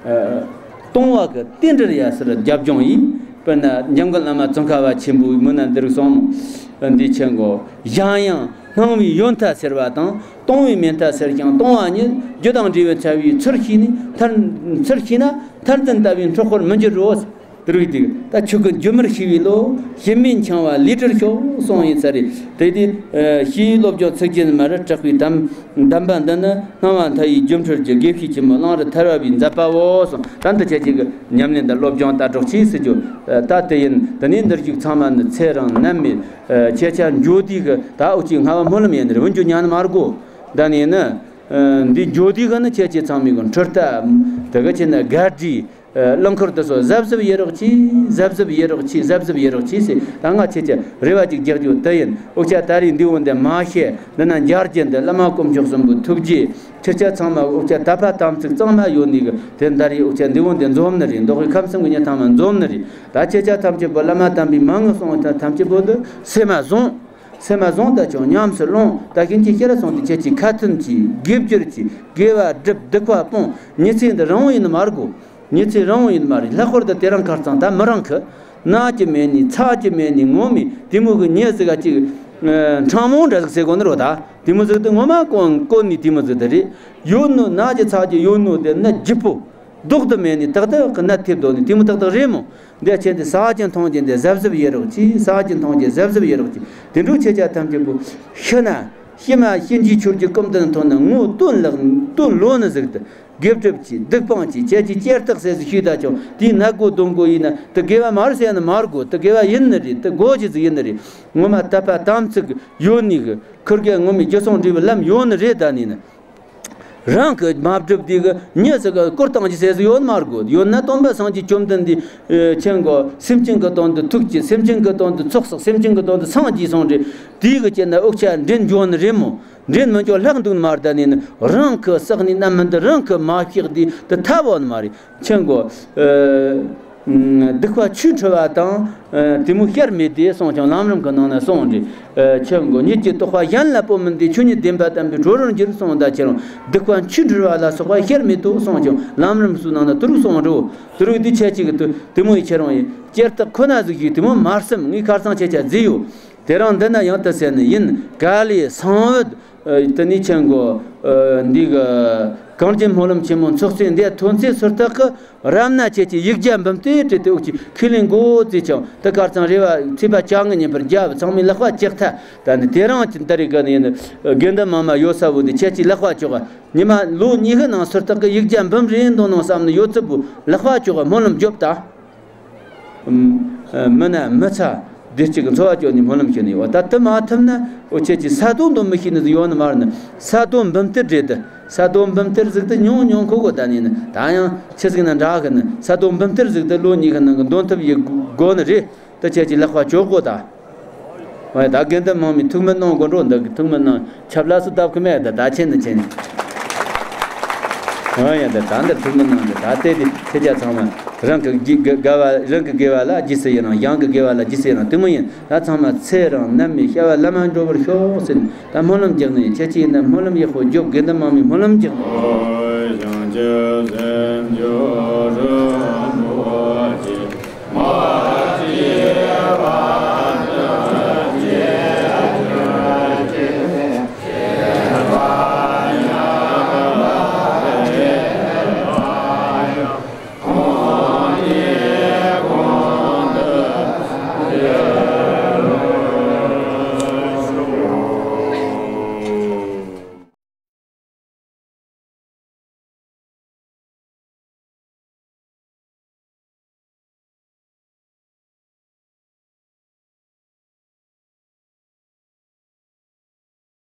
ཨ་གཏོང་བ་གི་རྟེན་འབྲེལ་ཡ་སར་རྒྱབ་ལྗོངས་ཡིན། དཔེར་ན་འཇམ་མགོན་བླ་མ་ཙོང་ཁ་པ་ཆེན་པོའི་མུ་ན་འདིར་གསུངས་འདི་ཆེན་གོ། གཞན་ཡང་སྣང་བའི་ཡོད་མཐའ་སེལ་བ་དང་། གཏོང་བའི་མེད་མཐའ་སེལ་ཞིང་གཏོང་བ་ཉིད། རྒྱུ་དང་འབྲས་བུ་འཆར་བའི་ཚུལ་ཤེས་ནས་མཐར། ཚུལ་ཤེས་ན་མཐར་འཛིན་ལྟ་བུའི་འཕྲོག་པར་མི་འགྱུར་རོ། དེ་རིགས་དེ་ད་ཆོས་ཀུན་སྒྱུ་མར་ཤེས་པའི་བློ། ཞེན་མེད་འཆིང་བ་ལས་གྲོལ་ཤོག་གསུངས་ཡིན་ས་རེད། དེ་དེ་ཨ་ཞེས་སློབ་སྦྱོང་ཚིག་བརྒྱད་མར་དྲག་པའི་གདམས་གདམས་པ་འདི་ནི། སྣང་བ་མཐའ་ཡས་སྒྱུ་འཕྲུལ་གྱི། དགེ་བཤེས་ཆེན་མོ་གླང་རི་ཐར་པ་པའི་མཛད་པའོ་གསུངས། ད་འདི་ཁྱེད་ཅག་གི་ཉམས་ལེན་དང་སློབ་སྦྱོང་ལྟ་གྲོགས་གྱིས་ཟེར་རྒྱུ་ད་དེ་ཡིན། དེ་ནས་འདིར་བཞུགས་ཚང་མ་ནི་ཚེ་རིང་ནད་མེད། ཨ་ཁྱེད་ཅག་འགྱོ་དུས་གི་ད་འུ་ཅག་སྔ་བ་སྨོན་ལམ་ཡིན་ནི་རེད། འུ་འགྱོ་ཉན་ནི་མ་དགོས། ད་ནི་ནི་ཨ་འདི་འགྱོ་དུས་གི་ནི་ཁྱེད་ཅག་ཚང་མའི་གི་འཕྲུལ་རྟ་དེ་གི་ཆེ་ན་གར་ཌི། ཨ་རླངས་འཁོར་དེ་ཚོ་གཟབ་གཟབ་ཡེ་རོགས་གྱིས། གཟབ་གཟབ་ཡེ་རོགས་གྱིས། གཟབ་གཟབ་ཡེ་རོགས་གྱིས་ཟེར། ད་ང་ཁྱེད་ཅག་རེ་བ་ཅིག་རྒྱག་རྒྱུ་དེ་ཡིན། འུ་ཅག་ད་རེས་འདི་འོ་འདི་མ་བཤད། འདི་ན་འབྱར་རྒྱུ་འདི་བླ་མ་དཀོན་མཆོག་གསུམ་པོའི་ཐུགས་རྗེ། ཁྱེད་ཅག་ཚང་མ་འུ་ཅག་དད་པ་དམ་ཚིག་གཙང་མ་ཡོད་ནི་གི་དེ་ད་རེས་འུ་ཅག་འདི་འོ་འདི་འཛོམས་ནི་རེད། མདོ་དབུས་ཁམས་གསུམ་གི་མྱི་ཚང་མ་འཛོམས་ནི་རེད། ད་ཁྱེད་ཅག་ཐམས་ཅད་པོ་བླ་མ་དམ་པའི་མན་ངག་གསུང་བ་ཐམས་ཅད་པོ་འདི་སེམས་མ་བཟུང་། སེམས་མ་བཟུང་ད་ཆོག། ཉམས་སུ་ལོངས། ད་ཤིན་ཅི་ཤེས་རབ་སོང་དུས་ཁྱེད་ཀྱིས་ཁ་ཏོན་གྱིས། དགེ་སྦྱོར་གྱིས། དགེ་བ་སྒྲུབ། སྡིག་པ་སྤོང་། མྱི་ཚེ་འདི་རིང་བོ་ཡིན་ནི་མ་རེད་གོ། མྱི་ཚེ་རིང་བོ་ཡིན་ནི་མ་རེད། ལྷག་པར་དུ་དེ་རིང་ཁ་རྩང་ད་མི་རིང་གི། ན་གྱི་མེད་ནི། ཚ་གྱི་མེད་ནི། ངོ་མི་དེ་མོ་གི་མྱི་ཟིག་ག་ཅིག་ཨ་ཕྲ་མོ་འདྲ་ཟིག་ཟེར་གོ་ནི་རོ། ད་དེ་མོ་ཟིག་དེ་ངོ་མ་དཀོན་དཀོན་ནི་དེ་མོ་ཟིག་དེ་རེད། ཡོད་ནོ། ན་གྱི་ཚ་གྱི་ཡོད་ནོ་དེ་ནི་ལྗིད་པོ། ལྡོག་ཏུ་མེད་ནི་ཏག་ཏག་གི་ནད་ཐེབས་དོ་ནི་དེ་མོ་ཏག་ཏག་རེད་མོ། འདི་ཆེ་འདི་ཟ་གྱི་འཐུང་གྱི་འདི་གཟབ་གཟབ་ཡེ་རོགས་གྱིས། ཟ་གྱི་འཐུང་གྱི་གཟབ་གཟབ་ཡེ་རོགས་གྱིས། དེ་འཕྲོ་ཁྱེད་ཅག་ཐམས་ཅད་པོ་ཤི་ན་ཤི་མ་ཤི་འཇིག་ཆོར་གྱི་སྐུམ་དུ་འཐོན་ན་ངོ་བསྟོད་ལག་བསྟོད་ལོ་ནི་ཟིག་ཏུ། དགེ་སྒྲུབ་ཀྱིས་སྡིག་སྤང་གྱིས་ཁྱེད་ཀྱིས་ཅེར་ཐག་ཟེར་ཟིག་ཞུས་ད་ཀྱང་དེའི་ནད་གོ་གདོན་གོ་ཡིན་ན་དེ་དགེ་བ་མ་རེད་ཟེར་ན་མ་དགོས། དེ་དགེ་བ་ཡིན་ནི་རེད། དེ་དགོས་ཀྱི་ཟིག་ཡིན་ནི་རེད། ངོ་མ་དད་པ་དམ་ཚིག་ཡོད་ནི་གི་ཁུར་གེ་ངོ་མའི་རྒྱུ་སོང་འབྲས་བུ་ལམ་ཡོད་ནི་རེད། ད་ནི་ནི། རང་གི་མ་བསྒྲུབས་དེ་གི་མྱི་ཟིག་གི་བསྐུར་བཏང་གི་ཟེར་ཟིག་ཡོད་མ་དགོས། ཡོད་ན་སྟོན་པ་སངས་རྒྱས་བཅོམ་ལྡན་འདས་ཨེ་ཆེན་གོ་སེམས་ཅན་གི་དོན་དུ་ཐུགས་ཀྱི། སེམས་ཅན་གི་དོན་དུ་ཚོགས་བསགས། སེམས་ཅན་གི་དོན་དུ་སངས་རྒྱས་སོང་རེད། དེའི་གི་ཅན་ན་འུ་ཅག་འདྲེན་འགྱོ་ནི་རེད་མོ། འདྲེན་མི་འགྱོ་ལྷག་འདུག་མ་རེད། ད་ནི་ནི་རང་གི་བསགས་ནི་རྣམ་སྨིན་དེ་རང་གི་མ་བཤགས་དེ་དེ་ཐབས་ཡོད་ནི་མ་རེད། ཆེན་གོ་ཨེ། སྡིག་པ་ཆུས་འཁྲུ་བ་དང་། ཨེ། དེ་མོ་བཤར་མེད་དེ་གསུངས་ཀྱང་ལམ་རིམ་གྱི་ནང་ན་གསུངས་རེད། ཨེ། ཆེན་གོ་ཉིད་ཀྱི་རྟོགས་པ་གཞན་ལ་སྤོ་མིན་ཏེ། ཆོས་ཉིད་བདེན་པ་བསྟན་པའི་གྲོགས་རིམ་གྱིས་གསུངས། ད་ཁྱེད་རང་སྡིག་པ་ཆུས་འཁྲུ་བ་ལ་སོགས་པ་བཤར་མེད་དོ་གསུངས་ཀྱང་ལམ་རིམ་སུ་ནང་ན་དུ་རུ་གསུངས་རེད། དུ་རུ་དེ་ཆེ་ཅིག་དུ་དེ་མོ་ཡི་ཁྱེད་རང་ཡི་ཅེར་ཐག་ཁོ་ན་ཟིག་ཞིག་དེ་མོ་མ་བསམ། ངས་ཁར་སང་ཆེ་ཆ་བརྫིས་ཡོད། དེ་རིང་འདི་ན་ཡང་དུ་ཟེར་ནི་ཡིན། ག་ལས་སང་བོད། ཨ། དེ་ནས་ཆེན་གོ་ཨ། འདི་གི་གངས་ཅན་སྨོན་ལམ་ཆེན་མོ་འཚོགས་ཚེ་འདི་ཐོན་ཚེ་ཟུར་ཐག་གི་རབ་ན་ཁྱེད་ཀྱི་ཡིག་བརྒྱ་འབུམ་གཏེར་བྲིས་ཏེ་འུ་ཅག་ཁས་ལེན་དགོས་ཟེར་ཀྱང་དེ་གར་ཚང་རེ་བ་ཚེས་པ་བཅོ་ལྔ་ཉིན་པར་རྒྱབ་ཚང་མས་ལག་པ་བཅག་ཐལ། ད་ནི་དེ་རིང་གི་འདི་རིགས་གི་ནི་ཡིན། དགེ་འདུན་མང་མ་ཡོད་ས་བོ་འདི་ཁྱེད་ཀྱིས་ལག་པ་བཅག་ཉི་མ་ལོ་གཉིས་ཀྱི་ནང་ཟུར་ཐག་གི་ཡིག་བརྒྱ་འབུམ་རེ་འདོན་ནང་བསམ་ནི་ཡོད་ཚུལ་བུ་ལག་པ་བཅག་སྨོན་ལམ་རྒྱོབ་ད། མི་ན་མི་ཚ་བདེ་སྐྱིད་ཀྱི་འཚོ་བ་སྐྱོང་ནས་སྨོན་ལམ་བྱེད་ནི་ཡོད། ད་དེ་མ་ཐུབ་ན་འུ་ཆོས་ཀྱི་ས་དོན་དུ་མི་ཤེས་ནི་ཡོད་ནི་མ་རེད་ནི། ས་དོན་འབུམ་གཏེར་རེད་དེ། ས་དོན་འབུམ་གཏེར་ཟིག་དེ་ཉུང་ཉུང་ཁོ་གོ་ད་ནི་ནི་ད་ཡང་ཆི་ཟིག་ན་འདྲ་གི་ནི། ས་དོན་འབུམ་གཏེར་ཟིག་དེ་ལོ་གཉིས་ཀྱི་ནང་གི་འདོན་ཐུབ་ཡི་དགོས་ནི་རེད། དེ་ཁྱེད་ཀྱིས་ལག་པ་གཅོག་གོ་ད། ཨོ་ཡ། ད་དགེ་འདུན་མང་མོས་ཐུགས་སྨོན་གནང་དགོས་འགྲོ། འདི་གི་ཐུགས་སྨོན་གནང་ཆབ་ལ་སུ་བཏབ་ཁི་མེད། ད་ད་ཆེན་ནི་ཆེན། ཨོ་ཡ། ད་ད་འདི་ཐུགས་སྨོན་གནང་འདི་ད་ལྟའི་དེ་ཁྱེད་ཅག་ཚང་མ་རང་གི་དགེ་དགེ་དགེ་བ། རང་གི་དགེ་བ་ལ་རྗེས་སུ་ཡི་རང་། གཞན་གྱི་དགེ་བ་ལ་རྗེས་སུ་ཡི་རང་། དེ་མོ་ཡིན། ད་ཚང་མ་ཚེ་རིང་ནད་མེད་བྱ་བ་ལམ་འགྲོ་བར་ཤོག་ཟེར་ནས་ད་སྨོན་ལམ་རྒྱག་ནི་ཡིན། ཁྱེད་ཀྱིས་ཡིན་ན་སྨོན་ལམ་ཡག་པོ་རྒྱོབ། དགེ་འདུན་མང་མོས་སྨོན་ལམ་རྒྱག་ནི།